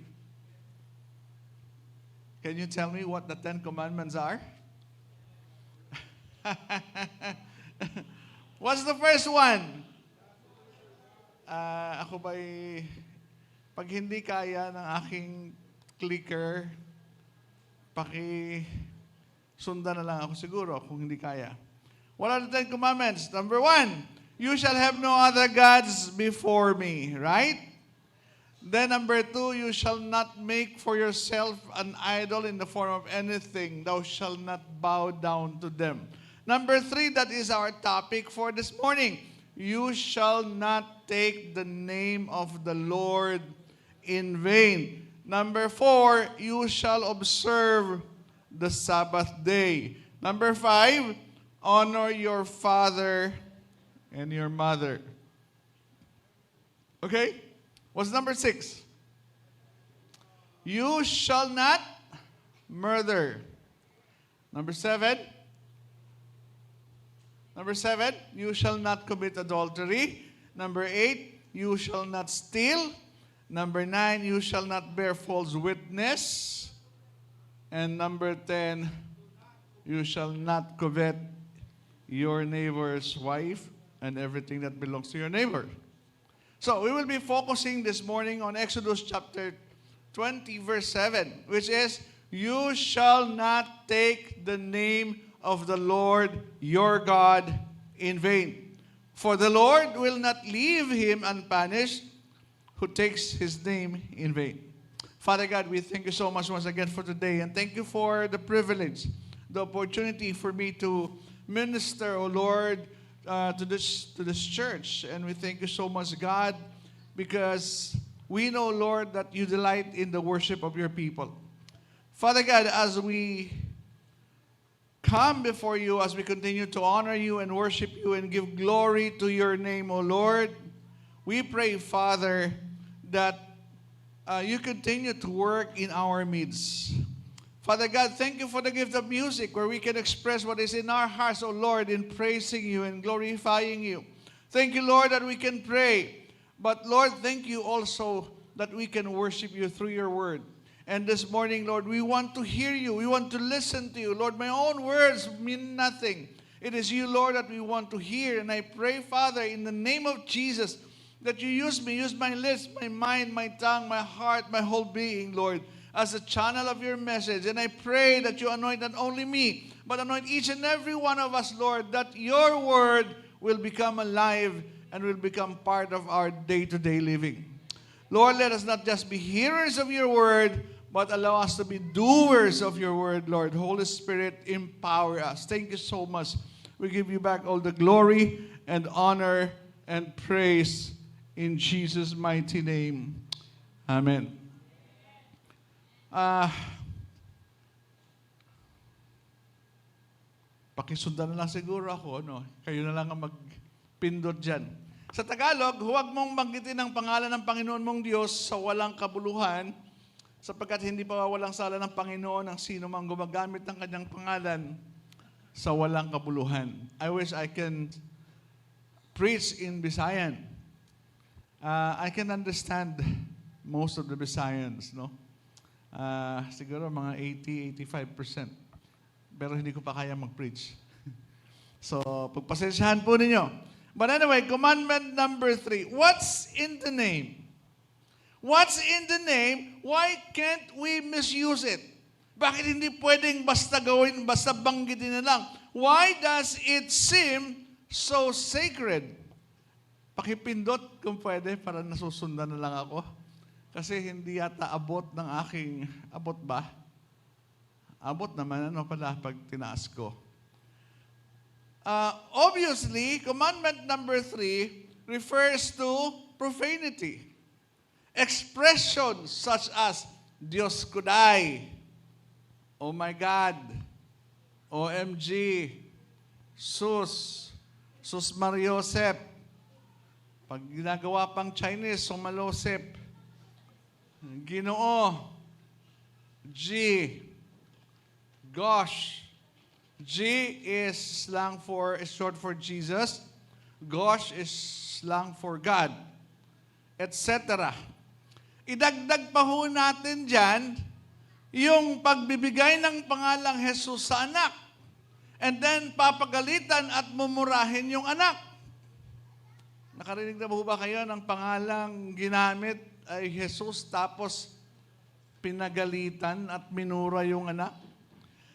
Can you tell me what the Ten Commandments are? What's the first one? Ah, ako ba'y, pag hindi kaya ng aking clicker, paki sundan na lang ako siguro kung hindi kaya. What are the Ten Commandments? Number 1, you shall have no other gods before me, right? Then number 2, you shall not make for yourself an idol in the form of anything. Thou shalt not bow down to them. Number 3, that is our topic for this morning. You shall not take the name of the Lord in vain. Number 4, you shall observe the Sabbath day. Number 5, honor your father and your mother. Okay? What's number 6? You shall not murder. Number 7. Number 7, you shall not commit adultery. Number 8, you shall not steal. Number 9, you shall not bear false witness. And number 10, you shall not covet your neighbor's wife and everything that belongs to your neighbor. So we will be focusing this morning on Exodus chapter 20, verse 7, which is, "You shall not take the name of the Lord your God in vain. For the Lord will not leave him unpunished who takes his name in vain." Father God, we thank you so much once again for today, and thank you for the privilege, the opportunity for me to minister, O Lord, to this church. And we thank you so much, God, because we know, Lord, that you delight in the worship of your people. Father God, as we come before you, as we continue to honor you and worship you and give glory to your name, O Lord, we pray, Father, that you continue to work in our midst. Father God, thank you for the gift of music where we can express what is in our hearts, O Lord, in praising you and glorifying you. Thank you, Lord, that we can pray. But Lord, thank you also that we can worship you through your word. And this morning, Lord, we want to hear you. We want to listen to you. Lord, my own words mean nothing. It is you, Lord, that we want to hear. And I pray, Father, in the name of Jesus, that you use me, use my lips, my mind, my tongue, my heart, my whole being, Lord, as a channel of your message. And I pray that you anoint not only me, but anoint each and every one of us, Lord, that your word will become alive and will become part of our day to day living. Lord, let us not just be hearers of your word, but allow us to be doers of your word, Lord. Holy Spirit, empower us. Thank you so much. We give you back all the glory and honor and praise in Jesus' mighty name. Amen. Ah, pakisundan na lang siguro ako, ano? Kayo na lang ang magpindot dyan. Sa Tagalog, huwag mong banggitin ang pangalan ng Panginoon mong Diyos sa walang kabuluhan, sapagkat hindi pawawalang sala ng Panginoon ang sino mang gumagamit ng kanyang pangalan sa walang kabuluhan. I wish I can preach in Bisayan. I can understand most of the Bisayans, no? Siguro mga 80, 85%. Pero hindi ko pa kaya mag-preach. So, pagpasensyahan po ninyo. But anyway, commandment number 3. What's in the name? What's in the name? Why can't we misuse it? Bakit hindi pwedeng basta gawin, basta banggitin na lang? Why does it seem so sacred? Pakipindot kung pwede para nasusundan na lang ako. Kasi hindi yata abot ng aking, abot ba? Abot naman, ano pala pag tinaas ko. Obviously, commandment number 3 refers to profanity. Expressions such as "Diyos ko 'day," "Oh my God," "OMG," "Sus," "Susmaryosep," pag ginagawa pang Chinese, "Sumalosep," "Ginoo," "G," "Gosh." G is short for Jesus. Gosh is slang for God, etc. Idagdag pa ho natin dyan yung pagbibigay ng pangalang Jesus sa anak. And then papagalitan at mumurahin yung anak. Nakarinig na ba kayo ng pangalang ginamit ay Jesus tapos pinagalitan at minura yung anak?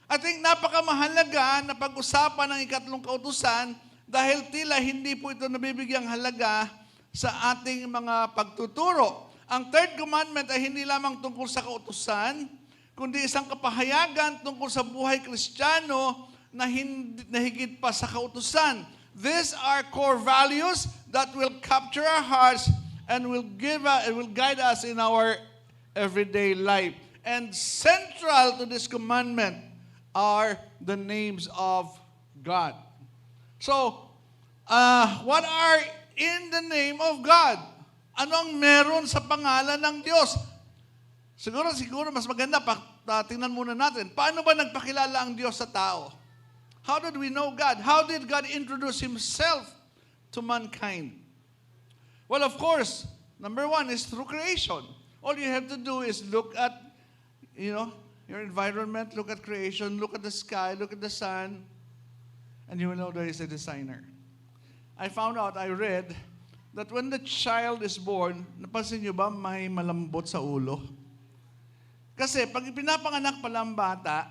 I think napakamahalaga na pag-usapan ang ikatlong kautusan dahil tila hindi po ito nabibigyang halaga sa ating mga pagtuturo. Ang third commandment ay hindi lamang tungkol sa kautusan, kundi isang kapahayagan tungkol sa buhay Kristiyano na, hindi, na higit pa sa kautusan. These are core values that will capture our hearts and will guide us in our everyday life. And central to this commandment are the names of God. So, what are in the name of God? Ano ang meron sa pangalan ng Diyos? Siguro mas maganda, tingnan muna natin. Paano ba nagpakilala ang Diyos sa tao? How did we know God? How did God introduce Himself to mankind? Well, of course, number one is through creation. All you have to do is look at your environment, look at creation, look at the sky, look at the sun, and you will know there is a designer. I found out, I read, that when the child is born, napansin niyo ba may malambot sa ulo? Kasi pag pinapanganak pa lang bata,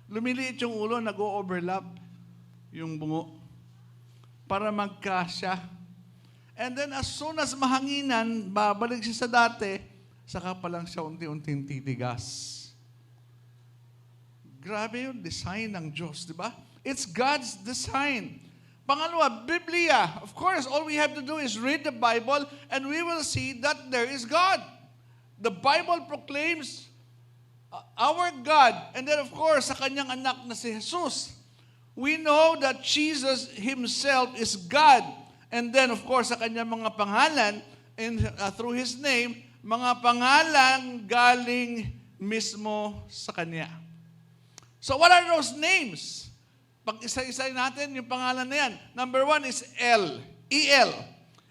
lumiliit yung ulo, nag-overlap yung bungo para magkasya. And then as soon as mahanginan, babalik siya sa dati, saka pa lang siya unti-unting titigas. Grabe yung design ng Diyos, di ba? It's God's design. Pangalawa, Biblia. Of course, all we have to do is read the Bible and we will see that there is God. The Bible proclaims our God. And then, of course, sa kanyang anak na si Jesus. We know that Jesus himself is God. And then, of course, sa kanyang mga pangalan, and through His name, mga pangalan galing mismo sa Kanya. So what are those names? Pag isa-isa natin yung pangalan na yan. Number one is El. E-L.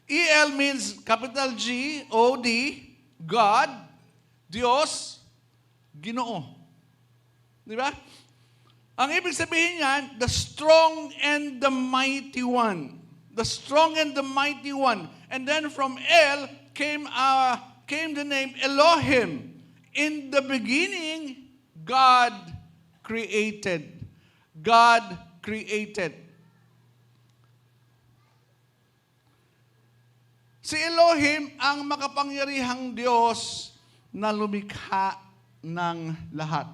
E-L means capital G, O, D, God, Diyos, Ginoo. Di ba? Ang ibig sabihin niyan, the strong and the mighty one. The strong and the mighty one. And then from El came the name Elohim. In the beginning, God created. God created. Si Elohim ang makapangyarihang Diyos na lumikha ng lahat.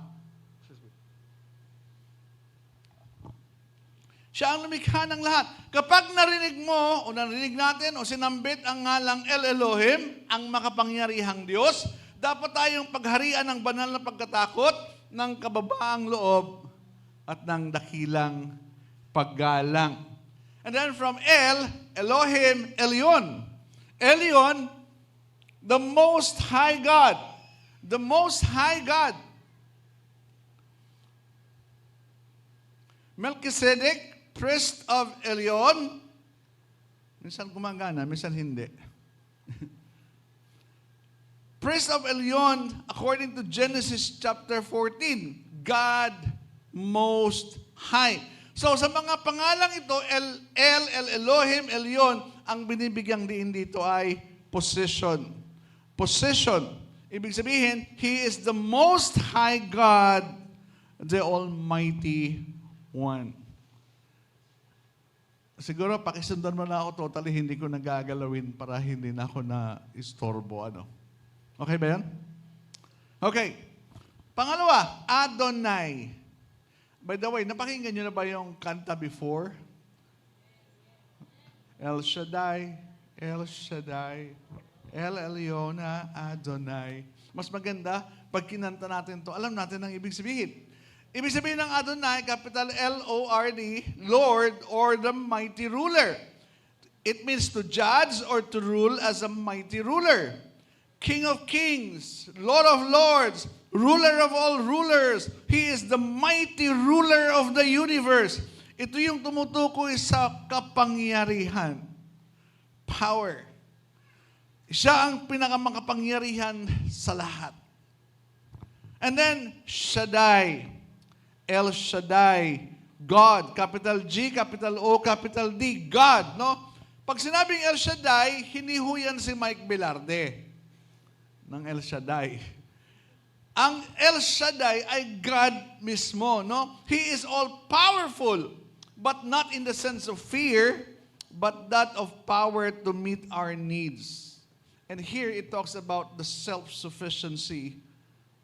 Siya ang lumikha ng lahat. Kapag narinig mo o narinig natin o sinambit ang ngalang El Elohim, ang makapangyarihang Diyos, dapat tayong pagharian ng banal na pagkatakot, ng kababaang loob, at ng dakilang paggalang. And then from El, Elohim, Elyon. Elyon, the Most High God. The Most High God. Melchizedek, priest of Elyon. Minsan gumagana, minsan hindi. Priest of Elyon, according to Genesis chapter 14, God Most High. So sa mga pangalang ito, El, El, El Elohim, Elyon, ang binibigyang diin dito ay position. Position. Ibig sabihin, He is the Most High God, the Almighty One. Siguro, pakisundan mo na ako totally, hindi ko na gagalawin para hindi na ako na istorbo. Ano. Okay ba yan? Okay. Pangalawa, Adonai. By the way, napakinggan nyo na ba yung kanta before? El Shaddai, El Shaddai, El Elyon Adonai. Mas maganda pag kinanta natin to, alam natin ang ibig sabihin. Ibig sabihin ng Adonai, capital Lord, Lord or the mighty ruler. It means to judge or to rule as a mighty ruler. King of kings, Lord of lords, ruler of all rulers. He is the mighty ruler of the universe. Ito yung tumutukoy sa kapangyarihan. Power. Siya ang pinakamakapangyarihan sa lahat. And then, Shaddai. El Shaddai. God. Capital G, capital O, capital D. God, no? Pag sinabing El Shaddai, hindi ho yan si Mike Velarde ng El Shaddai. Ang El Shaddai ay God mismo, no? He is all powerful, but not in the sense of fear, but that of power to meet our needs. And here it talks about the self-sufficiency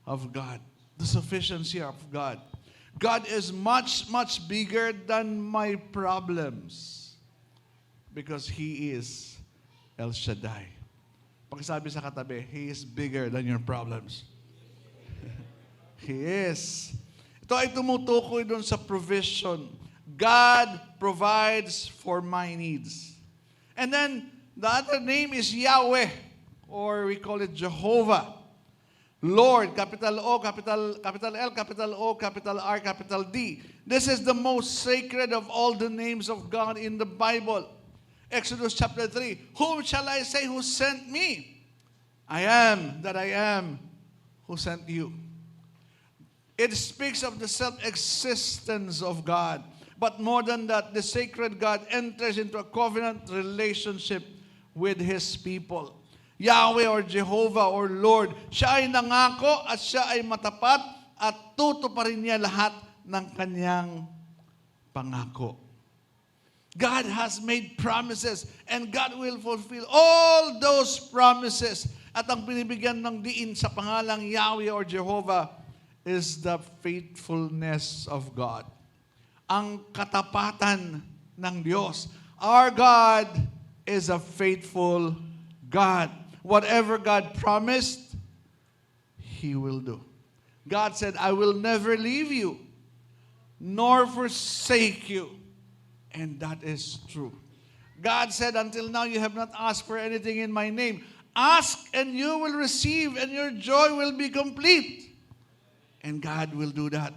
of God. The sufficiency of God. God is much, much bigger than my problems because He is El Shaddai. Pakisabi sa katabi, He is bigger than your problems. He is. Ito ay tumutukoy doon sa provision. God provides for my needs. And then, the other name is Yahweh, or we call it Jehovah. Lord, capital O, capital L, capital O, capital R, capital D. This is the most sacred of all the names of God in the Bible. Exodus chapter 3. "Whom shall I say who sent me?" "I am that I am who sent you." It speaks of the self-existence of God. But more than that, the sacred God enters into a covenant relationship with His people. Yahweh or Jehovah or Lord, siya ay nangako at siya ay matapat at tutuparin niya lahat ng kanyang pangako. God has made promises and God will fulfill all those promises. At ang binibigyan ng diin sa pangalang Yahweh or Jehovah is the faithfulness of God. Ang katapatan ng Diyos. Our God is a faithful God. Whatever God promised, He will do. God said, "I will never leave you nor forsake you." And that is true. God said, "Until now you have not asked for anything in my name. Ask and you will receive, and your joy will be complete." And God will do that.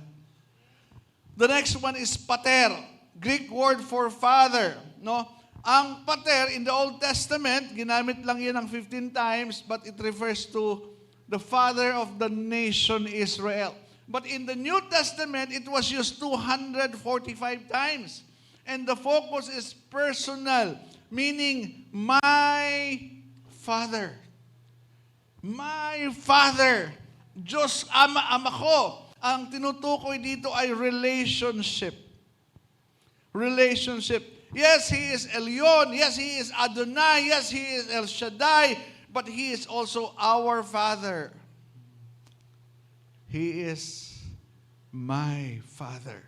The next one is pater, Greek word for father. No? Ang pater in the Old Testament, ginamit lang yan ng 15 times, but it refers to the father of the nation Israel. But in the New Testament, it was used 245 times. And the focus is personal, meaning my father. My father. Diyos Ama, Ama ko. Ang tinutukoy dito ay relationship. Relationship. Yes, He is Elyon. Yes, He is Adonai. Yes, He is El Shaddai. But He is also our Father. He is my Father.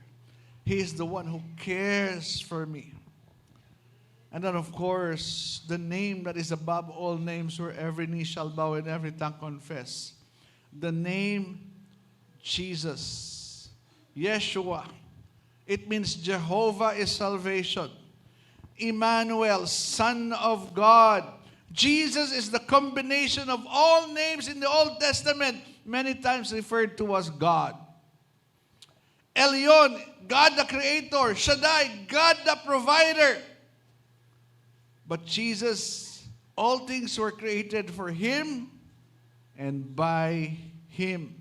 He is the one who cares for me. And then, of course, the name that is above all names, where every knee shall bow and every tongue confess. The name Jesus. Yeshua. It means Jehovah is salvation. Emmanuel, Son of God. Jesus is the combination of all names in the Old Testament, many times referred to as God. Elyon, God the Creator. Shaddai, God the Provider. But Jesus, all things were created for Him and by Him.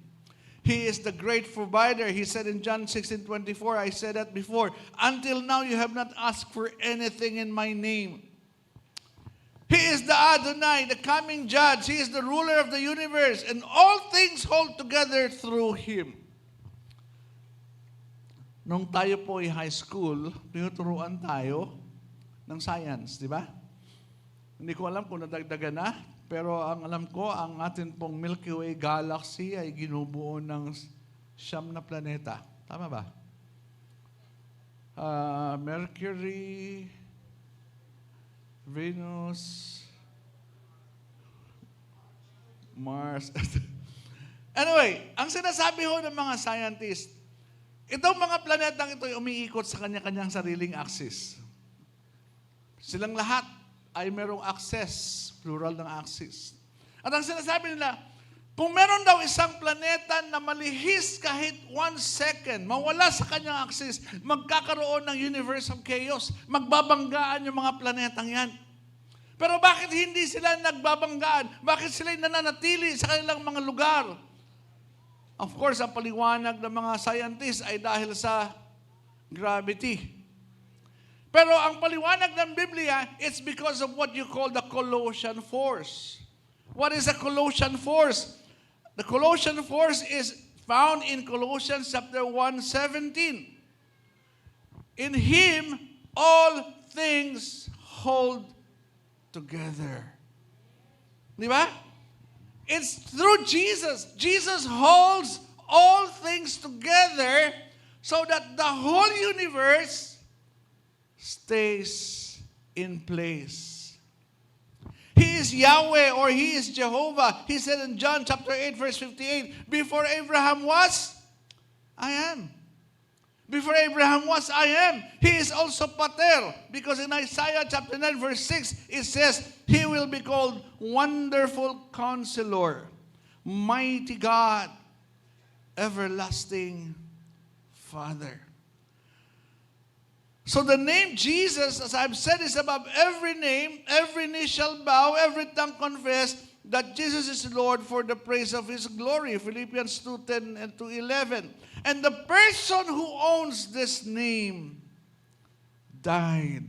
He is the Son of God. He is the great provider. He said in John 16:24, I said that before, "Until now you have not asked for anything in my name." He is the Adonai, the coming judge. He is the ruler of the universe, and all things hold together through Him. Nung tayo po ay high school, tinuturuan tayo ng science, di ba? Hindi ko alam kung nadagdagan na, pero ang alam ko, ang atin pong Milky Way galaxy ay ginubuo ng 9 na planeta. Tama ba? Mercury, Venus, Mars. Anyway, ang sinasabi ho ng mga scientist, itong mga planetang ito ay umiikot sa kanya-kanyang sariling axis. Silang lahat ay merong axis, plural ng axis. At ang sinasabi nila, kung meron daw isang planeta na malihis kahit 1 second, mawala sa kanyang axis, magkakaroon ng universe of chaos. Magbabanggaan yung mga planetang yan. Pero bakit hindi sila nagbabanggaan? Bakit sila nananatili sa kanilang mga lugar? Of course, ang paliwanag ng mga scientists ay dahil sa gravity. Pero ang paliwanag ng Biblia, it's because of what you call the Colossian force. What is a Colossian force? The Colossian force is found in Colossians chapter 1:17. In Him, all things hold together. Di ba? It's through Jesus. Jesus holds all things together so that the whole universe stays in place. He is Yahweh or He is Jehovah. He said in John chapter 8 verse 58, "Before Abraham was, I am." Before Abraham was, I am. He is also Pater because in Isaiah chapter 9 verse 6, it says, "He will be called Wonderful Counselor, Mighty God, Everlasting Father." So the name Jesus, as I've said, is above every name. Every knee shall bow, every tongue confess that Jesus is Lord for the praise of His glory. Philippians 2:10 and 2:11. And the person who owns this name died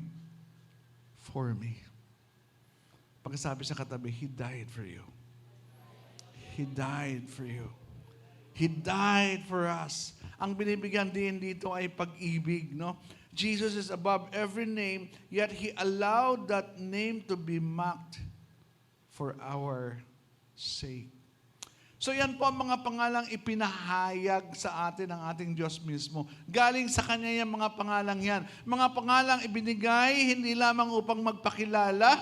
for me. Pagkasabi sa katabi, "He died for you. He died for you. He died for us." Ang binibigyan din dito ay pag-ibig, no? Jesus is above every name, yet He allowed that name to be mocked for our sake. So yan po ang mga pangalang ipinahayag sa atin ng ating Diyos mismo. Galing sa Kanya yung mga pangalang yan. Mga pangalang ibinigay hindi lamang upang magpakilala,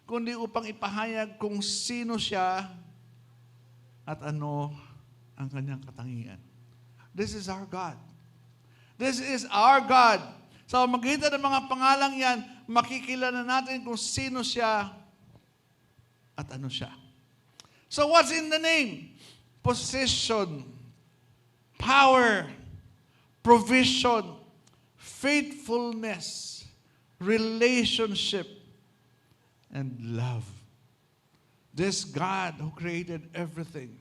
kundi upang ipahayag kung sino siya at ano ang kanyang katangian. This is our God. This is our God. Sa pamamagitan ng mga pangalang yan, makikilala natin kung sino siya at ano siya. So what's in the name? Position, power, provision, faithfulness, relationship, and love. This God who created everything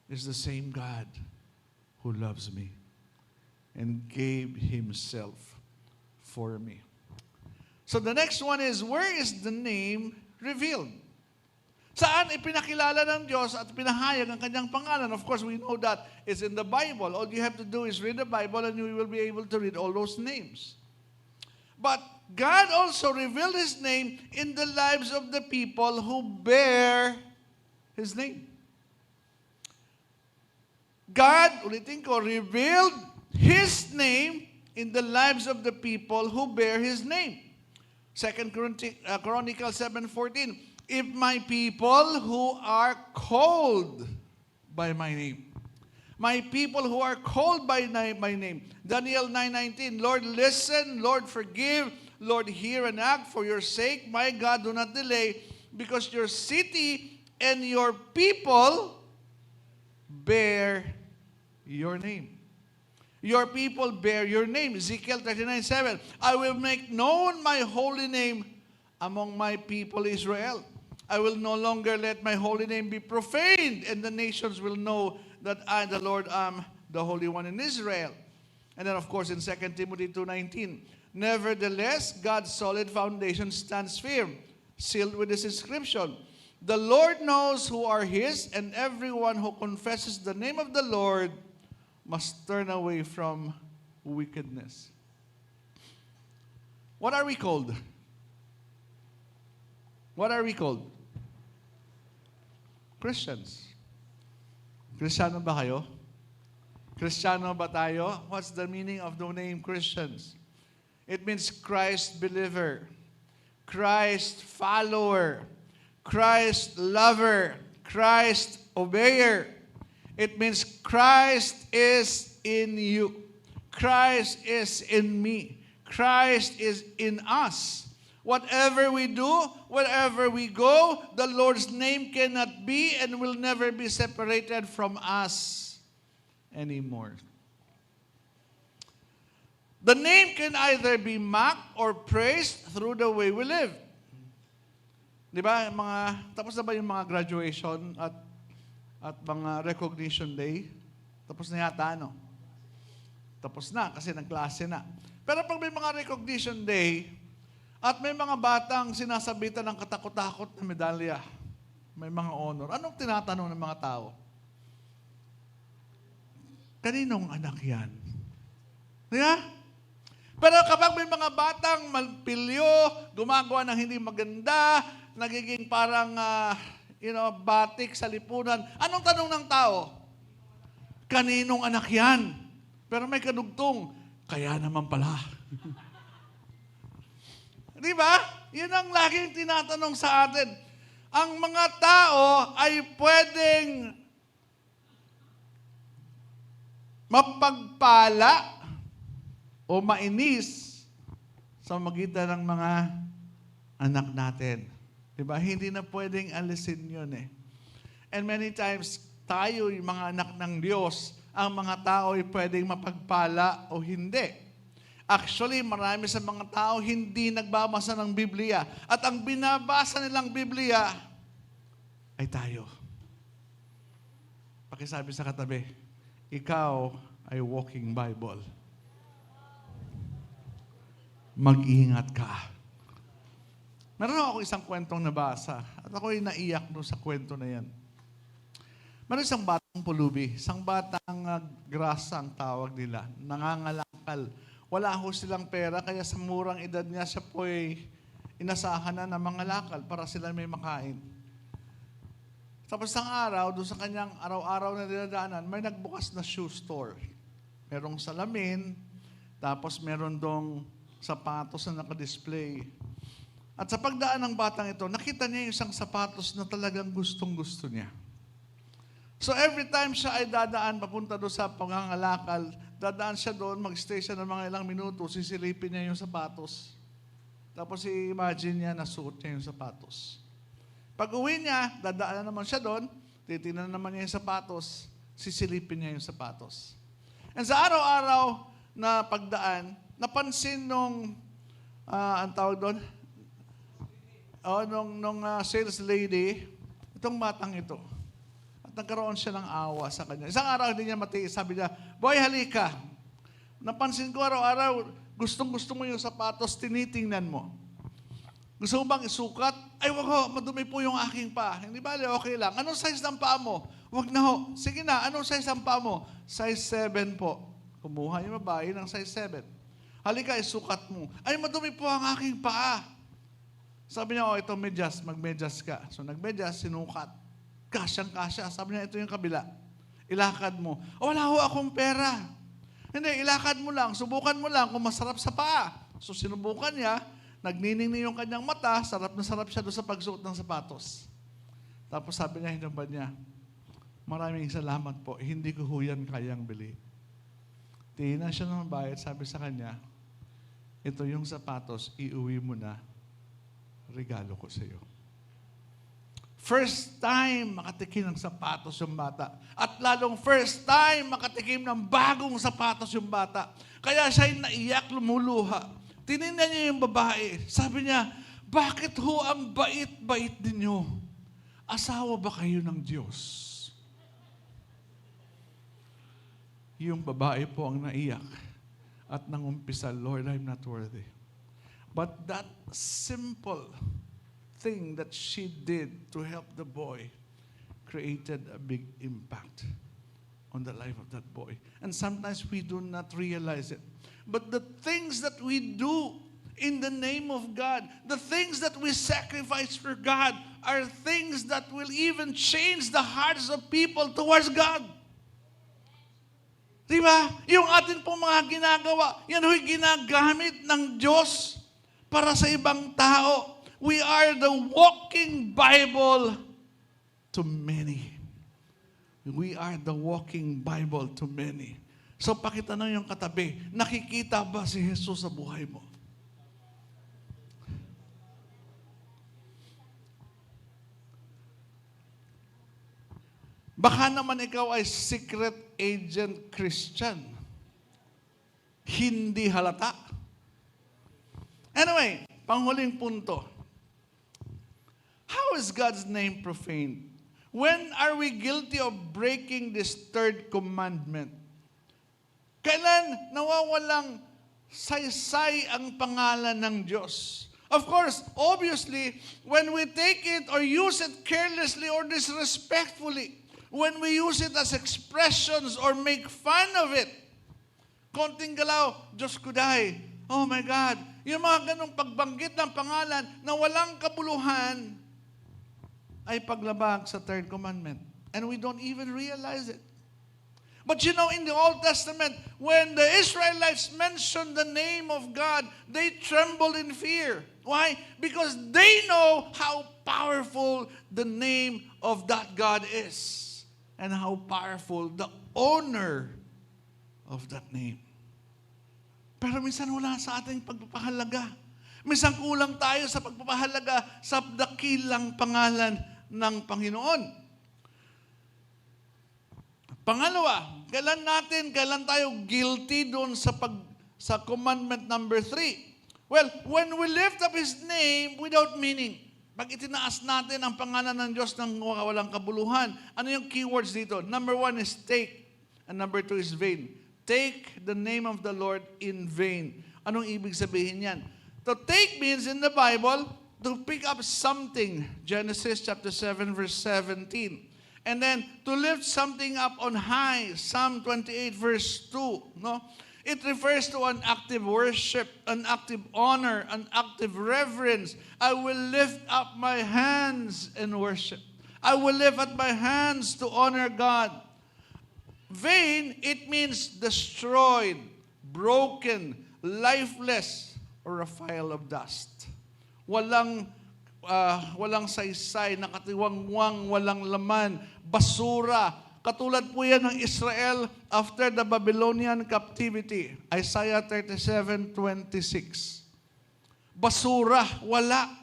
is the same God who loves me and gave Himself for me. So the next one is, where is the name revealed? Saan ipinakilala ng Diyos at pinahayag ang kanyang pangalan? Of course, we know that it's in the Bible. All you have to do is read the Bible and you will be able to read all those names. But God also revealed His name in the lives of the people who bear His name. God, ulitin ko, revealed His name in the lives of the people who bear His name. Second Chronicles 7:14, "If my people who are called by my name." My people who are called by my name. Daniel 9:19, "Lord, listen. Lord, forgive. Lord, hear and act. For your sake, my God, do not delay, because your city and your people bear your name." Your people bear your name. Ezekiel 39:7, "I will make known my holy name among my people Israel. I will no longer let my holy name be profaned, and the nations will know that I, the Lord, am the Holy One in Israel." And then, of course, in 2 Timothy 2:19, "Nevertheless, God's solid foundation stands firm, sealed with this inscription: The Lord knows who are His, and everyone who confesses the name of the Lord must turn away from wickedness." What are we called? What are we called? Christians. Kristiyano ba kayo? Kristiyano ba tayo? What's the meaning of the name Christians? It means Christ believer, Christ follower, Christ lover, Christ obeyer. It means Christ is in you. Christ is in me. Christ is in us. Whatever we do, wherever we go, the Lord's name cannot be and will never be separated from us anymore. The name can either be mocked or praised through the way we live. Di ba, mga, tapos na ba yung mga graduation at mga recognition day? Tapos na yata, ano? Tapos na, kasi nagklase na. Pero pag may mga recognition day, at may mga batang sinasabitan ng katakot-takot na medalya, may mga honor, anong tinatanong ng mga tao? "Kaninong anak yan?" Di ba? Pero kapag may mga batang malpilyo, gumagawa ng hindi maganda, nagiging parang batik sa lipunan, anong tanong ng tao? "Kaninong anak yan?" Pero may kadugtong, "Kaya naman pala." Di ba? Yun ang laging tinatanong sa atin. Ang mga tao ay pwedeng mapagpala o mainis sa magitan ng mga anak natin. Di ba? Hindi na pwedeng alisin yun eh. And many times, tayo, yung mga anak ng Diyos, ang mga tao ay pwedeng mapagpala o hindi. Actually, marami sa mga tao hindi nagbabasa ng Biblia. At ang binabasa nilang Biblia ay tayo. Pakisabi sa katabi, "Ikaw ay walking Bible. Mag-ingat ka." Meron ako isang kwentong nabasa at ako'y naiyak doon sa kwento na yan. Meron isang batang pulubi, isang batang grasa ang tawag nila, nangangalakal. Wala ho silang pera, kaya sa murang edad niya, siya po ay inasahan na ng mangalakal para sila may makain. Tapos isang araw, doon sa kanyang araw-araw na dinadaanan, may nagbukas na shoe store. Merong salamin, tapos meron dong sapatos na nakadisplay. At sa pagdaan ng batang ito, nakita niya yung isang sapatos na talagang gustong-gusto niya. So every time siya ay dadaan papunta doon sa pangangalakal, dadaan siya doon, magstay siya ng mga ilang minuto, sisilipin niya yung sapatos. Tapos i-imagine niya na suot niya yung sapatos. Pag uwi niya, dadaan na naman siya doon, titingnan na naman niya yung sapatos, sisilipin niya yung sapatos. And sa araw-araw na pagdaan, napansin nung, ang tawag doon, oh, nung sales lady, itong batang ito. At nagkaroon siya ng awa sa kanya. Isang araw, hindi niya matiis. Sabi niya, "Boy, halika. Napansin ko araw-araw, gustong-gusto mo yung sapatos, tinitingnan mo. Gusto mo bang isukat?" "Ay, wag ho, madumi po yung aking paa." "Hindi bale, okay lang. Anong size ng paa mo?" "Wag na ho." "Sige na, anong size ng paa mo?" "Size 7 po." Kumuha yung babae ng size 7. "Halika, isukat mo." "Ay, madumi po ang aking paa." Sabi niya, "Oh, ito medyas, magmedyas ka." So nagmedyas, sinukat. Kasyang-kasya. Sabi niya, "Ito yung kabila. Ilakad mo." "Oh, wala ho akong pera." "Hindi, ilakad mo lang. Subukan mo lang kung masarap sa paa." So sinubukan niya, nagniningning yung kanyang mata, sarap na sarap siya doon sa pagsuot ng sapatos. Tapos sabi niya, hinubad niya, "Maraming salamat po, hindi ko ho yan kayang bili." Tinignan siya ng babae, sabi sa kanya, "Ito yung sapatos, iuwi mo na, regalo ko sa iyo." First time makatikim ng sapatos yung bata. At lalong first time makatikim ng bagong sapatos yung bata. Kaya siya'y naiyak, lumuluha. Tinignan niya yung babae. Sabi niya, "Bakit ho ang bait-bait ninyo? Asawa ba kayo ng Diyos?" Yung babae po ang naiyak at nangumpisal, "Lord, I'm not worthy." But that simple thing that she did to help the boy created a big impact on the life of that boy. And sometimes we do not realize it. But the things that we do in the name of God, the things that we sacrifice for God, are things that will even change the hearts of people towards God. Di ba? Yung atin pong mga ginagawa, yan ho'y ginagamit ng Diyos para sa ibang tao. We are the walking Bible to many. We are the walking Bible to many. So pakitanong yung katabi, nakikita ba si Jesus sa buhay mo? Baka naman ikaw ay secret agent Christian. Hindi halata. Anyway, panghuling punto. How is God's name profaned? When are we guilty of breaking this third commandment? Kailan nawawalang saysay ang pangalan ng Diyos? Of course, obviously, when we take it or use it carelessly or disrespectfully, when we use it as expressions or make fun of it, konting galaw, "Diyos ko 'day, oh my God." Yung mga ganong pagbanggit ng pangalan na walang kabuluhan ay paglabag sa third commandment. And we don't even realize it. But in the Old Testament, when the Israelites mentioned the name of God, they trembled in fear. Why? Because they know how powerful the name of that God is and how powerful the owner of that name. Pero minsan wala sa ating pagpapahalaga. Minsan kulang tayo sa pagpapahalaga sa dakilang pangalan ng Panginoon. Pangalawa, kailan tayo guilty doon sa commandment number 3? Well, when we lift up His name without meaning. Pag itinaas natin ang pangalan ng Diyos ng walang kabuluhan, ano yung keywords dito? Number one is "take," and number two is "vain." Take the name of the Lord in vain. Anong ibig sabihin yan? To take means in the Bible, to pick up something. Genesis chapter 7 verse 17. And then to lift something up on high, Psalm 28 verse 2, no? It refers to an active worship, an active honor, an active reverence. I will lift up my hands in worship. I will lift up my hands to honor God. Vain, it means destroyed, broken, lifeless, or a pile of dust. Walang saysay, nakatiwangwang, walang laman, basura. Katulad po yan ng Israel after the Babylonian captivity. Isaiah 37:26. Basura, wala.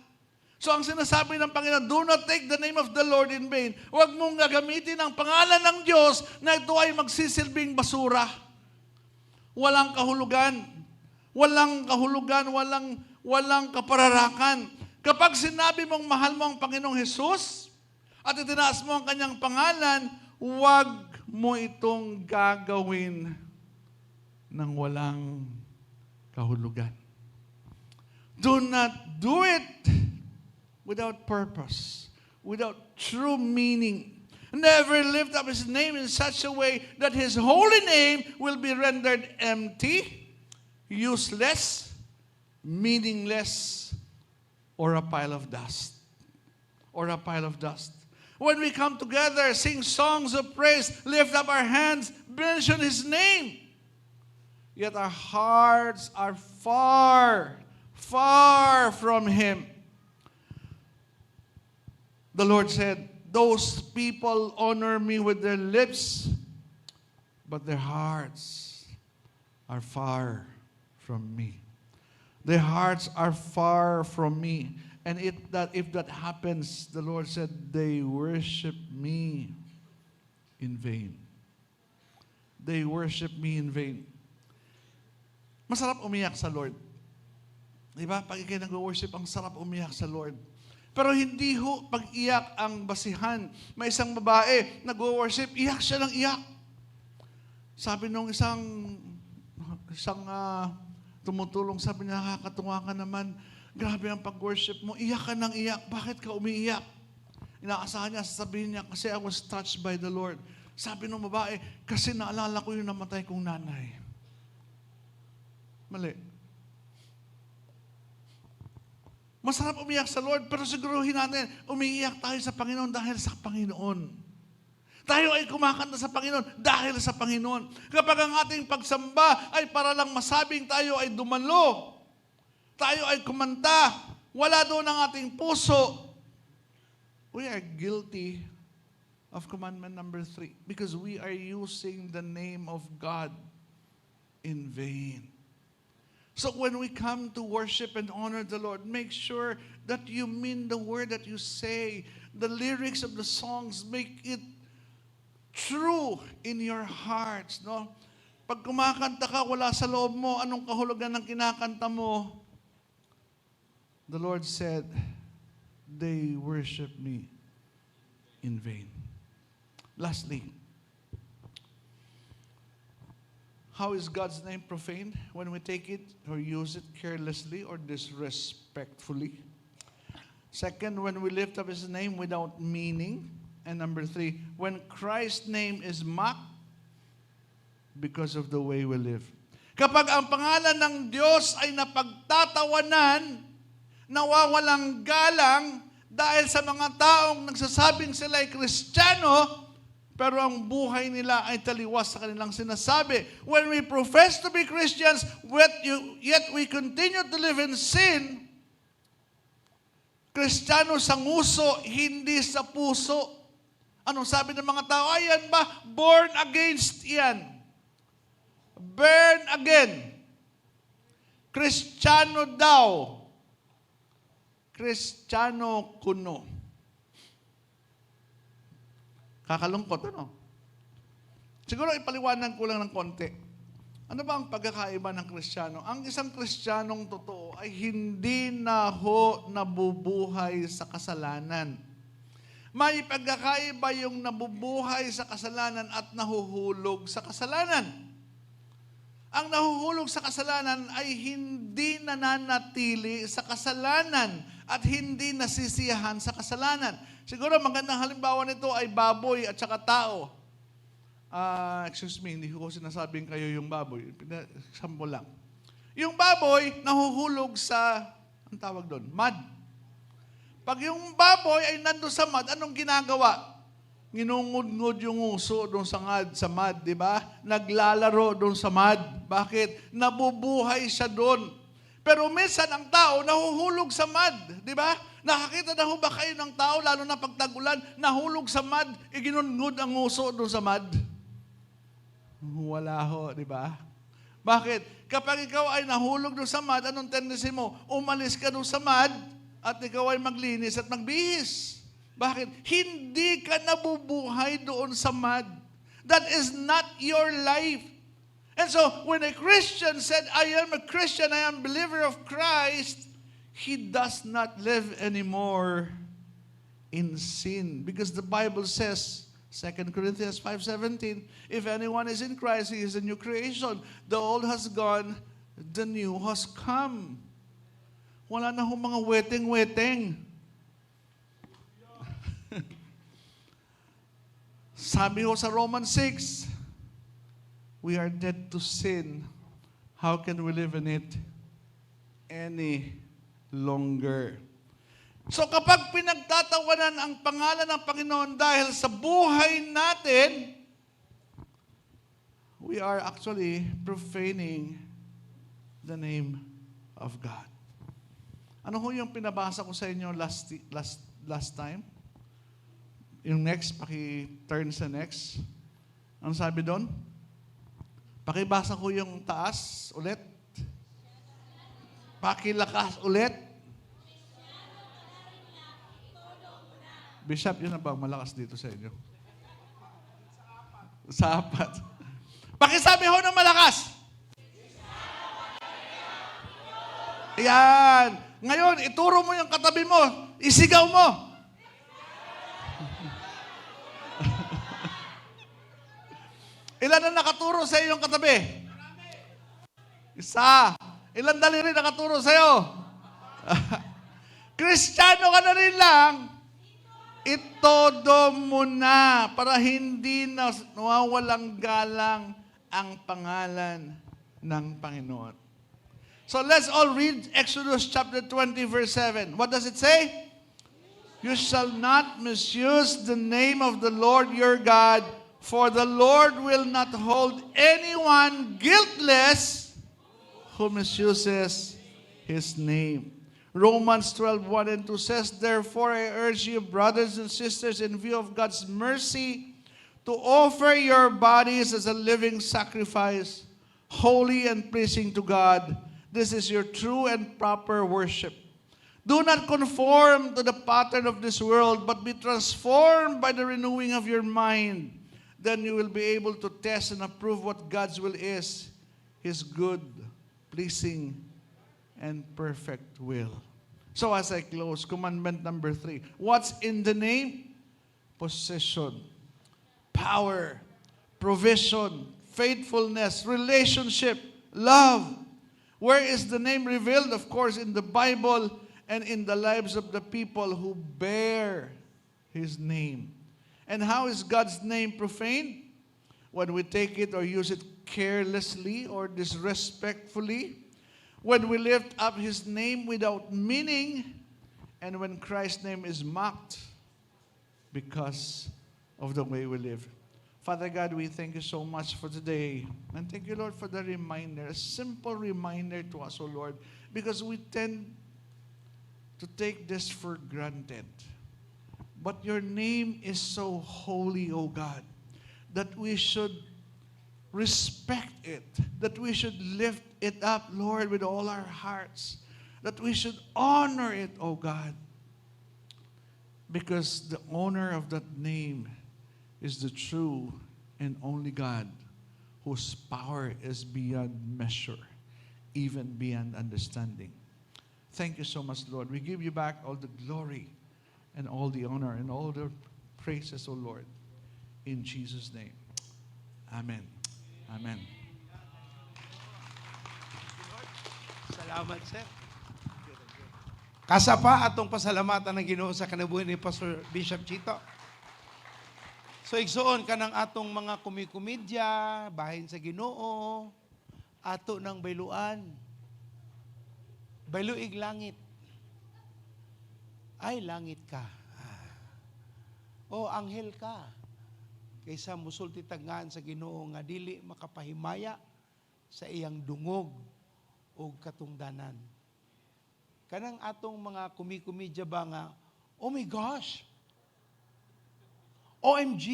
So ang sinasabi ng Panginoon, do not take the name of the Lord in vain. Huwag mong gagamitin ang pangalan ng Diyos na ito ay magsisilbing basura. Walang kahulugan. Walang kahulugan, walang kapararakan. Kapag sinabi mong mahal mo ang Panginoong Jesus at itinaas mo ang kanyang pangalan, huwag mo itong gagawin ng walang kahulugan. Do not do it without purpose, without true meaning. Never lift up His name in such a way that His holy name will be rendered empty, useless, meaningless, or a pile of dust. Or a pile of dust. When we come together, sing songs of praise, lift up our hands, mention His name, yet our hearts are far, far from Him. The Lord said, "Those people honor me with their lips, but their hearts are far from me." Their hearts are far from me. And if that happens, the Lord said, "They worship me in vain." They worship me in vain. Masarap umiyak sa Lord. Di ba? Pag ika'y nag-worship, ang sarap umiyak sa Lord. Pero hindi ho pag-iyak ang basihan. May isang babae, nag-worship, iyak siya ng iyak. Sabi nung isang tumutulong, sabi niya, "Nakakatuwa ka naman. Grabe ang pag-worship mo. Iyak ka ng iyak. Bakit ka umiiyak?" Inaasahan niya, sasabihin niya, "Kasi I was touched by the Lord." Sabi nung babae, "Kasi naalala ko yung namatay kong nanay." Mali. Masarap umiyak sa Lord, pero siguruhin natin, umiiyak tayo sa Panginoon dahil sa Panginoon. Tayo ay kumakanta sa Panginoon dahil sa Panginoon. Kapag ang ating pagsamba ay para lang masabing tayo ay dumalo, tayo ay kumanta, wala doon ang ating puso, we are guilty of commandment number 3 because we are using the name of God in vain. So when we come to worship and honor the Lord, make sure that you mean the word that you say. The lyrics of the songs, make it true in your hearts, no? Pag kumakanta ka, wala sa loob mo, anong kahulugan ng kinakanta mo? The Lord said, "They worship me in vain." Lastly, how is God's name profaned? When we take it or use it carelessly or disrespectfully. Second, when we lift up His name without meaning. And number three, when Christ's name is mocked because of the way we live. Kapag ang pangalan ng Diyos ay napagtatawanan, nawawalang galang dahil sa mga taong nagsasabing sila ay Kristiyano, pero ang buhay nila ay taliwas sa kanilang sinasabi. When we profess to be Christians, yet we continue to live in sin, Kristiyano sa nguso, hindi sa puso. Anong sabi ng mga tao? "Ayan ba? Born against yan. Born again. Kristiyano daw. Kristiyano kuno." Kakalungkot, ano? Siguro ipaliwanag ko lang ng konti. Ano ba ang pagkakaiba ng Kristiyano? Ang isang Kristiyanong totoo ay hindi na ho nabubuhay sa kasalanan. May pagkakaiba yung nabubuhay sa kasalanan at nahuhulog sa kasalanan. Ang nahuhulog sa kasalanan ay hindi nananatili sa kasalanan at hindi nasisiyahan sa kasalanan. Siguro magandang halimbawa nito ay baboy at saka tao. Ah, excuse me, hindi ko sinasabing kayo yung baboy. Example lang. Yung baboy nahuhulog sa, ang tawag doon, mud. Pag yung baboy ay nandun sa mud, anong ginagawa? Nginungudngod yung nguso doon sa mud, di ba? Naglalaro doon sa mud. Bakit? Nabubuhay siya doon. Pero minsan ang tao nahuhulog sa mud, di ba? Nakakita na ho ba kayo ng tao, lalo na pag tag-ulan, nahulog sa mud, iginungod ang nguso doon sa mud? Wala ho, di ba? Bakit? Kapag ikaw ay nahulog doon sa mud, anong tendency mo? Umalis ka doon sa mud at ikaw ay maglinis at magbihis. Bakit? Hindi ka nabubuhay doon sa mud. That is not your life. And so, when a Christian said, "I am a Christian, I am a believer of Christ," he does not live anymore in sin. Because the Bible says, 2 Corinthians 5:17, "If anyone is in Christ, he is a new creation. The old has gone, the new has come." Wala na hong mga weteng-weteng. Sabi ho sa Romans 6, we are dead to sin. How can we live in it any longer? So kapag pinagtatawanan ang pangalan ng Panginoon dahil sa buhay natin, we are actually profaning the name of God. Ano ho yung pinabasa ko sa inyo last time? Yung next, paki-turn sa next. Ano sabi doon? Pakibasa ko yung taas ulit. Pakilakas ulit. Bishop, yun na ba ang malakas dito sa inyo? Sa apat. Pakisabi ho ng malakas. Ayan. Ngayon, ituro mo yung katabi mo. Isigaw mo. Ilan na nakaturo sa iyong katabi? Isa. Ilan daliri nakaturo sa'yo? Kristiyano ka na rin lang, itodo mo na para hindi na nawawalang galang ang pangalan ng Panginoon. So let's all read Exodus chapter 20 verse 7. What does it say? "You shall not misuse the name of the Lord your God, for the Lord will not hold anyone guiltless who misuses his name." Romans 12, 1 and 2 says, "Therefore I urge you, brothers and sisters, in view of God's mercy, to offer your bodies as a living sacrifice, holy and pleasing to God. This is your true and proper worship. Do not conform to the pattern of this world, but be transformed by the renewing of your mind. Then you will be able to test and approve what God's will is, His good, pleasing, and perfect will." So as I close, commandment number 3. What's in the name? Position, power, provision, faithfulness, relationship, love. Where is the name revealed? Of course, in the Bible and in the lives of the people who bear His name. And how is God's name profaned? When we take it or use it carelessly or disrespectfully, when we lift up His name without meaning, and when Christ's name is mocked because of the way we live. Father God, we thank you so much for today. And thank you, Lord, for the reminder, a simple reminder to us, O Lord, because we tend to take this for granted. But your name is so holy, O God, that we should respect it, that we should lift it up, Lord, with all our hearts, that we should honor it, O God, because the owner of that name is the true and only God, whose power is beyond measure, even beyond understanding. Thank you so much, Lord. We give you back all the glory and all the honor and all the praises, O Lord. In Jesus' name. Amen. Amen. Salamat, sir. Kasa pa atong pasalamatan ng Ginoo sa kinabuhi ni Pastor Bishop Chito. So igsuon kanang atong mga kumikomedya, bahin sa Ginoo, ato ng bayluan. Bayluig langit. Ay, langit ka. Ah. O, anghel ka. Kaysa musulti tagaan sa Ginoo nga dili makapahimaya sa iyang dungog o katungdanan. Kanang atong mga kumikomedya ba nga, "Oh my gosh! OMG!"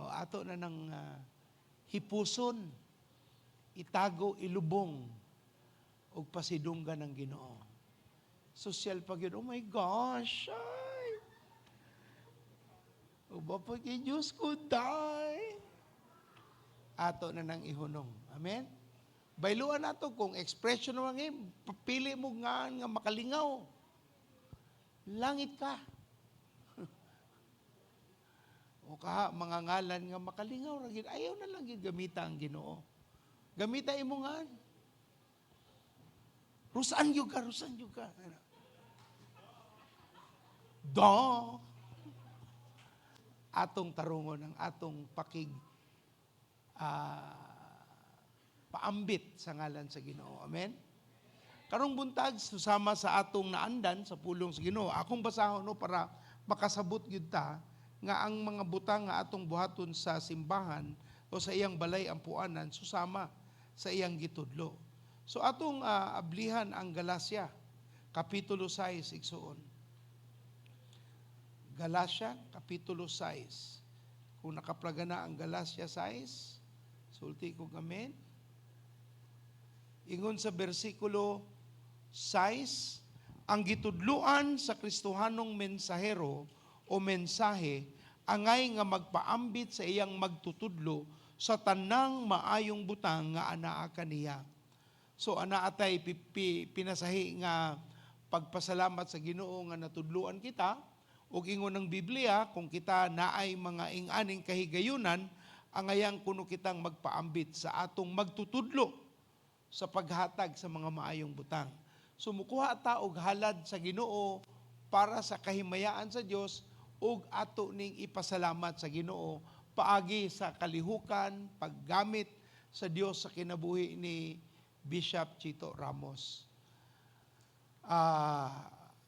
O, ato na ng hipuson, itago, ilubong, og pasidunggan ng Ginoo. Social pag yun, "Oh my gosh, ay! O ba pa kay Diyos ko, die!" Ato na nang ihunong. Amen? Bayluan nato kung expression naman ngayon, pili mo nga nga makalingaw. Langit ka. O kaha, mga ngalan nga makalingaw ra gid. Ayaw na lang gid gamita ang Ginoo. Gamita imo ngan. Rusan gyud ka, rusan gyud ka. Do. Atong tarungon ang atong pakig paambit sa ngalan sa Ginoo. Amen. Karong buntag susama sa atong naandan sa pulong sa Ginoo. Akong basahon, no, para makasabot gyud ta nga ang mga butang nga atong buhaton sa simbahan o sa iyang balay ampuanan susama sa iyang gitudlo. So atong ablihan ang Galacia kapitulo 6, igsuon. Galacia kapitulo 6. Kung nakaplaga na ang Galacia 6, sulti ko amen. Ingon sa bersikulo 6, "Ang gitudluan sa Kristohanong mensahero o mensahe angay nga magpaambit sa iyang magtutudlo sa tanang maayong butang nga anaa kaniya." So ana atay pinasahi nga pagpasalamat sa Ginoo nga natudluan kita, ug ingon ng Biblia, kung kita naay mga ing-aning kahigayunan, Angayan kuno kitang magpaambit sa atong magtutudlo sa paghatag sa mga maayong butang. So mukuha ta og halad sa Ginoo para sa kahimayaan sa Dios ug ato ning ipasalamat sa Ginoo paagi sa kalihukan, paggamit sa Dios sa kinabuhi ni Bishop Chito Ramos.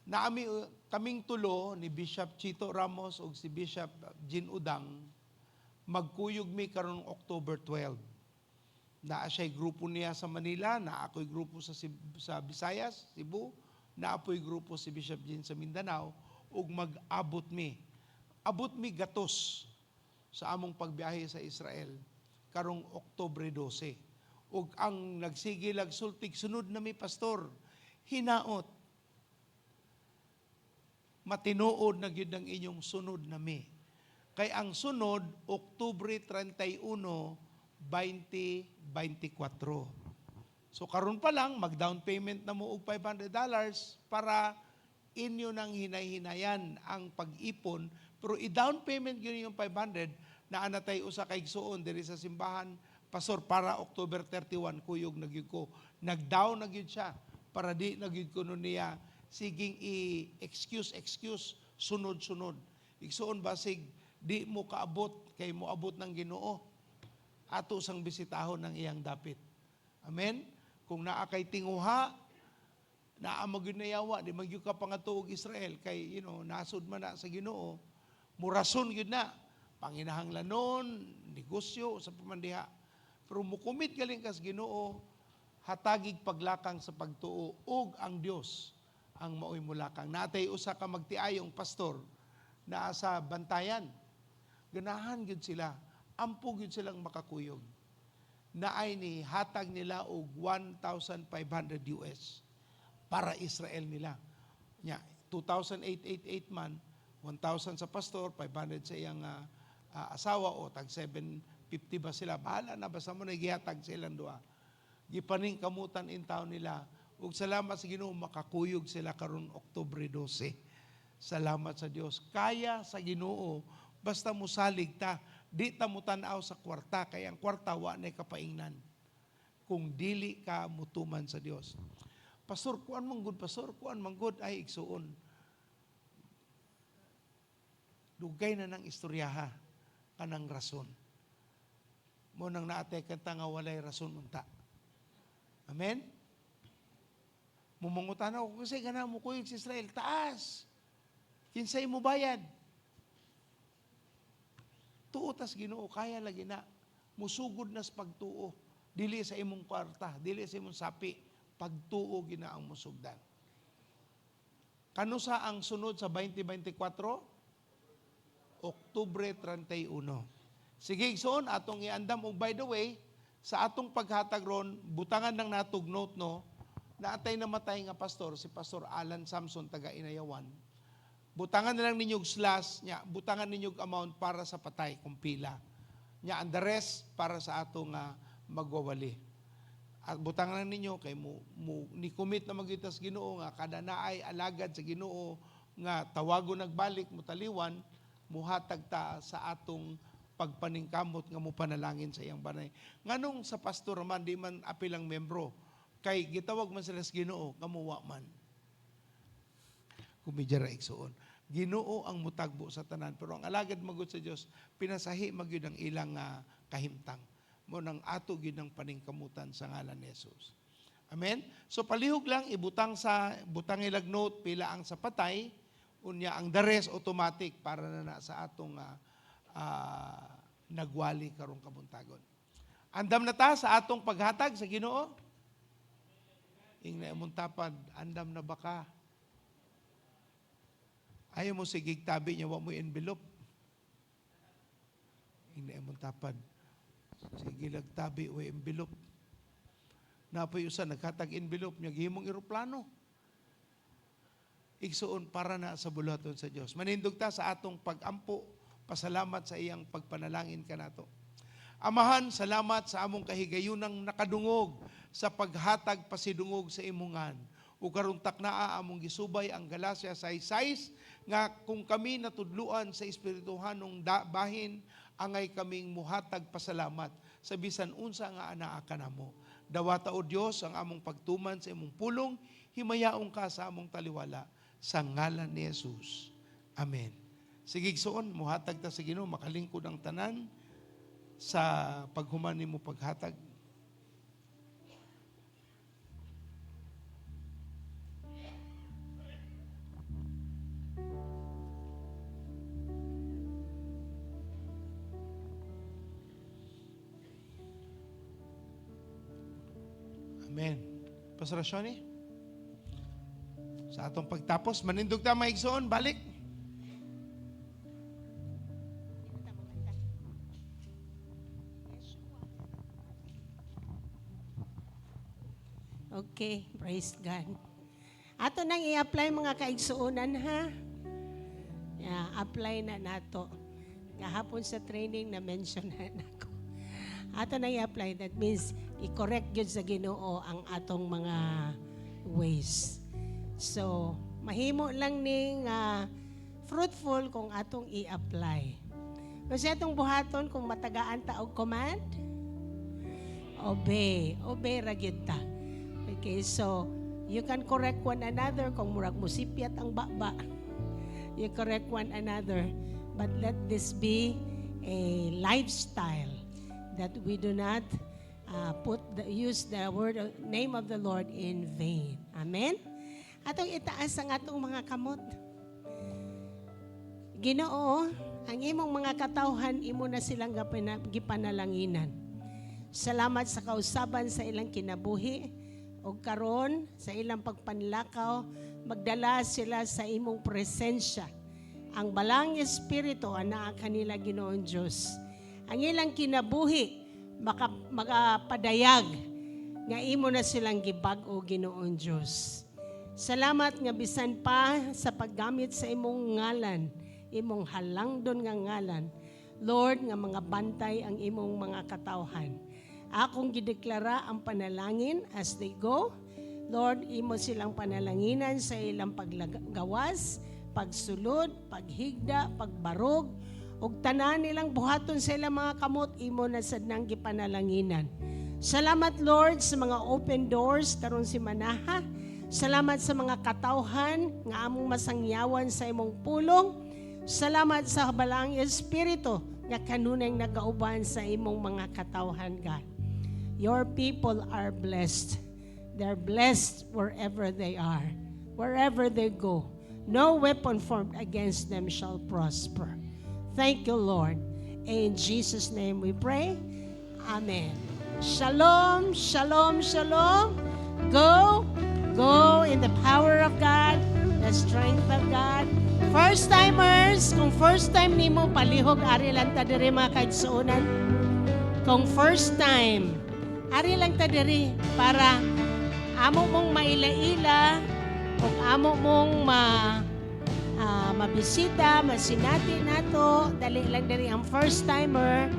Naami kaming tulo ni Bishop Chito Ramos ug si Bishop Jean Udang, magkuyog mi karong October 12. Naa siya'y grupo niya sa Manila, naa ako'y grupo sa Visayas, Cebu, naa po'y grupo si Bishop Jean sa Mindanao, ug mag-abot mi. Abot mi gatos sa among pagbiyahe sa Israel karong Oktubre 12. Ug ang nagsige lag sultig, "Sunod na mi, pastor." Hinaot matinuod na gyud ang inyong "Sunod na mi." Kay ang sunod, Oktubre 31, 2024. So karon pa lang, mag-down payment na mo og $500 para inyo nang hinay-hinayan ang pag-ipon. Pero i-down payment yun yung 500 na anatay usa kay igsuon diri sa simbahan, "Pastor, para October 31 kuyog na gyud ko." Nag-down na gyud siya para di na gyud kuno niya siging i-excuse excuse, sunod-sunod. Igsuon, basig di mo kaabot kay moabot ng Ginoo. Ato sang bisitahon ng iyang dapit. Amen? Kung naa kay tinguha, naa magyud na yawa, di magyud ka pangatuog Israel kay nasod man na sa Ginoo, murason gyud na panginahanglanon, negosyo sa pamandiha. Pero mukumit galing kas Ginoo, hatagig paglakang sa pagtuo ug ang Dios ang maoy mulakang. Natay usa ka magtiayong pastor naa sa Bantayan. Ganahan gyud sila, ampo gyud silang makakuyog. Naay ni hatag nila og 1,500 US para Israel nila. Nya, 2,888 man, 1,000 sa pastor, 500 sa iyang asawa o tag 750 ba sila. Bahala na, basta mo na gihatag sa ilang duha. Gipaning kamutan in town nila. Ug salamat sa Ginoo, makakuyog sila karon Oktubre 12. Salamat sa Dios. Kaya sa Ginoo basta musalig ta, di ta mutan-aw sa kwarta kay ang kwarta wa nay kapaingnan kung dili ka mutuman sa Dios. "Pastor, kuan man gud, pastor, kuan man gud." Ay, igsuon. Dugay na ng istoryaha kanang rason. Mo nang naatay kanta nga "Walay Rason Unta." Amen? Mumangutan ako kasi gana mo kuyog sa Israel. Taas! Kinsay mo bayad? Tuo tas Ginoo, kaya lagi na. Musugod na sa pagtuo. Dili sa imong kwarta, dili sa imong sapi. Pagtuo gina ang musugdan. Kanusa ang sunod sa 2024? Oktubre 31. Sige, igsoon, atong iandam. Og by the way, sa atong paghatag ron, butangan ng natog note, no, naatay namatay nga pastor, si Pastor Alan Samson, taga Inayawan. Butangan na lang ninyo og slash nya, butangan ninyo og amount para sa patay kung pila. Nya ang the rest para sa atong magwawali. At butangan lang ninyo kay mo ni commit na magyud tas Ginoo nga kada naay alagad sa Ginoo nga tawago nagbalik mutaliwan, muhatag ta sa atong pagpaningkamot nga mopanalangin sa iyang banay. Nganong sa pastor man, di man apil ang membro kay gitawag man sila sa Ginoo, kamuwa man. Kumidya ra, igsuon. Ginoo ang mutagbo sa tanan, pero ang alagad magud sa Dios pinasahi magyud ang ilang kahimtang. Mo nang ato gyud ang paningkamutan sa ngalan ni Jesus. Amen. So palihog lang ibutang sa butang ilag note pila ang sa patay, unya ang the rest automatic para na na sa atong nagwali karong kabuntagon. Andam na ta sa atong paghatag sa Ginoo? Ingna imong tapad, "Andam na ba ka?" Ayaw mo sige tabi niya, wa mo envelope. Ingna imong tapad, "Sige lag tabi, wa envelope." Napoy usa naghatag envelope niya, gihimong eroplano. Igsuon, para na sa buluhaton sa Dios. Manindog ta sa atong pagampo, pasalamat sa iyang pagpanalangin kanato. Amahan, salamat sa among kahigayunang nakadungog sa paghatag pasidungog sa imungan. Ug karon taknaa among gisubay ang Galacia 6:6 nga kung kami natudluan sa espirituhanong bahin Angay kaming muhatag pasalamat sa bisan unsa nga anaa kanamo. Dawata o Dios ang among pagtuman sa imong pulong, himayaong ka sa among taliwala sa ngalan ni Jesus. Amen. Sige igsoon, muhatag ta sa Ginoo, makalingkod ang tanan sa paghuman nimo paghatag. Amen. Pastor Shoni, sa atong pagtapos, manindog ta mga igsoon, balik. Okay, praise God. Ato nang i-apply mga kaigsuonan ha. Yeah, apply na nato. Gahapon sa training na mention na nako. Ato nang i-apply, that means i-correct gyud sa Ginoo ang atong mga ways. So, mahimo lang ning fruitful kung atong i-apply. Kasi atong buhaton kung matagaan ta og command, obey. Obey ra gyud ta. Okay, so you can correct one another kung murag musipyat ang baba. You correct one another. But let this be a lifestyle that we do not use the word name of the Lord in vain. Amen? Atong itaas ang atong mga kamot. Ginoo, ang imong mga katawhan, imo na silang gipanalanginan. Salamat sa kausaban sa ilang kinabuhi ug karon sa ilang pagpanlakaw, magdala sila sa imong presensya. Ang balang espiritu anaa kanila, Ginoong Dios. Ang ilang kinabuhi makapadayag nga imo na silang gibag-o, Ginoong Dios. Salamat nga bisan pa sa paggamit sa imong ngalan, imong halangdon nga ngalan, Lord, nga mga bantay ang imong mga katawhan. Akong gideklara ang panalangin as they go. Lord, imo silang panalanginan sa ilang paggawas, pagsulod, paghigda, pagbarog, ug tanan nilang buhaton sa ilang mga kamot, imo na sad nang gipanalanginan. Salamat, Lord, sa mga open doors karon si Manaha. Salamat sa mga katawhan nga among masangyawan sa imong pulong. Salamat sa Balaang Espiritu nga kanunay nagauban sa imong mga katawhan, God. Your people are blessed. They're blessed wherever they are, wherever they go. No weapon formed against them shall prosper. Thank you, Lord. In Jesus' name we pray. Amen. Shalom, shalom, shalom. Go, go in the power of God, the strength of God. First timers, kung first time nimo palihog ari lang ta diri mga kaigsuonan. Kung first time, ari lang ta diri para amo mong maila-ila ug amo mong mabisita, masinati nato, dali lang diri ang first timer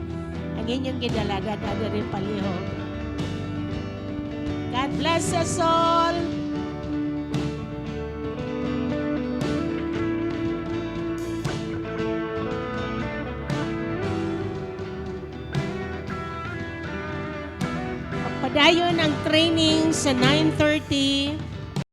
ang inyong gidala diri palihog. God bless us all. Padayon ang training sa 9:30.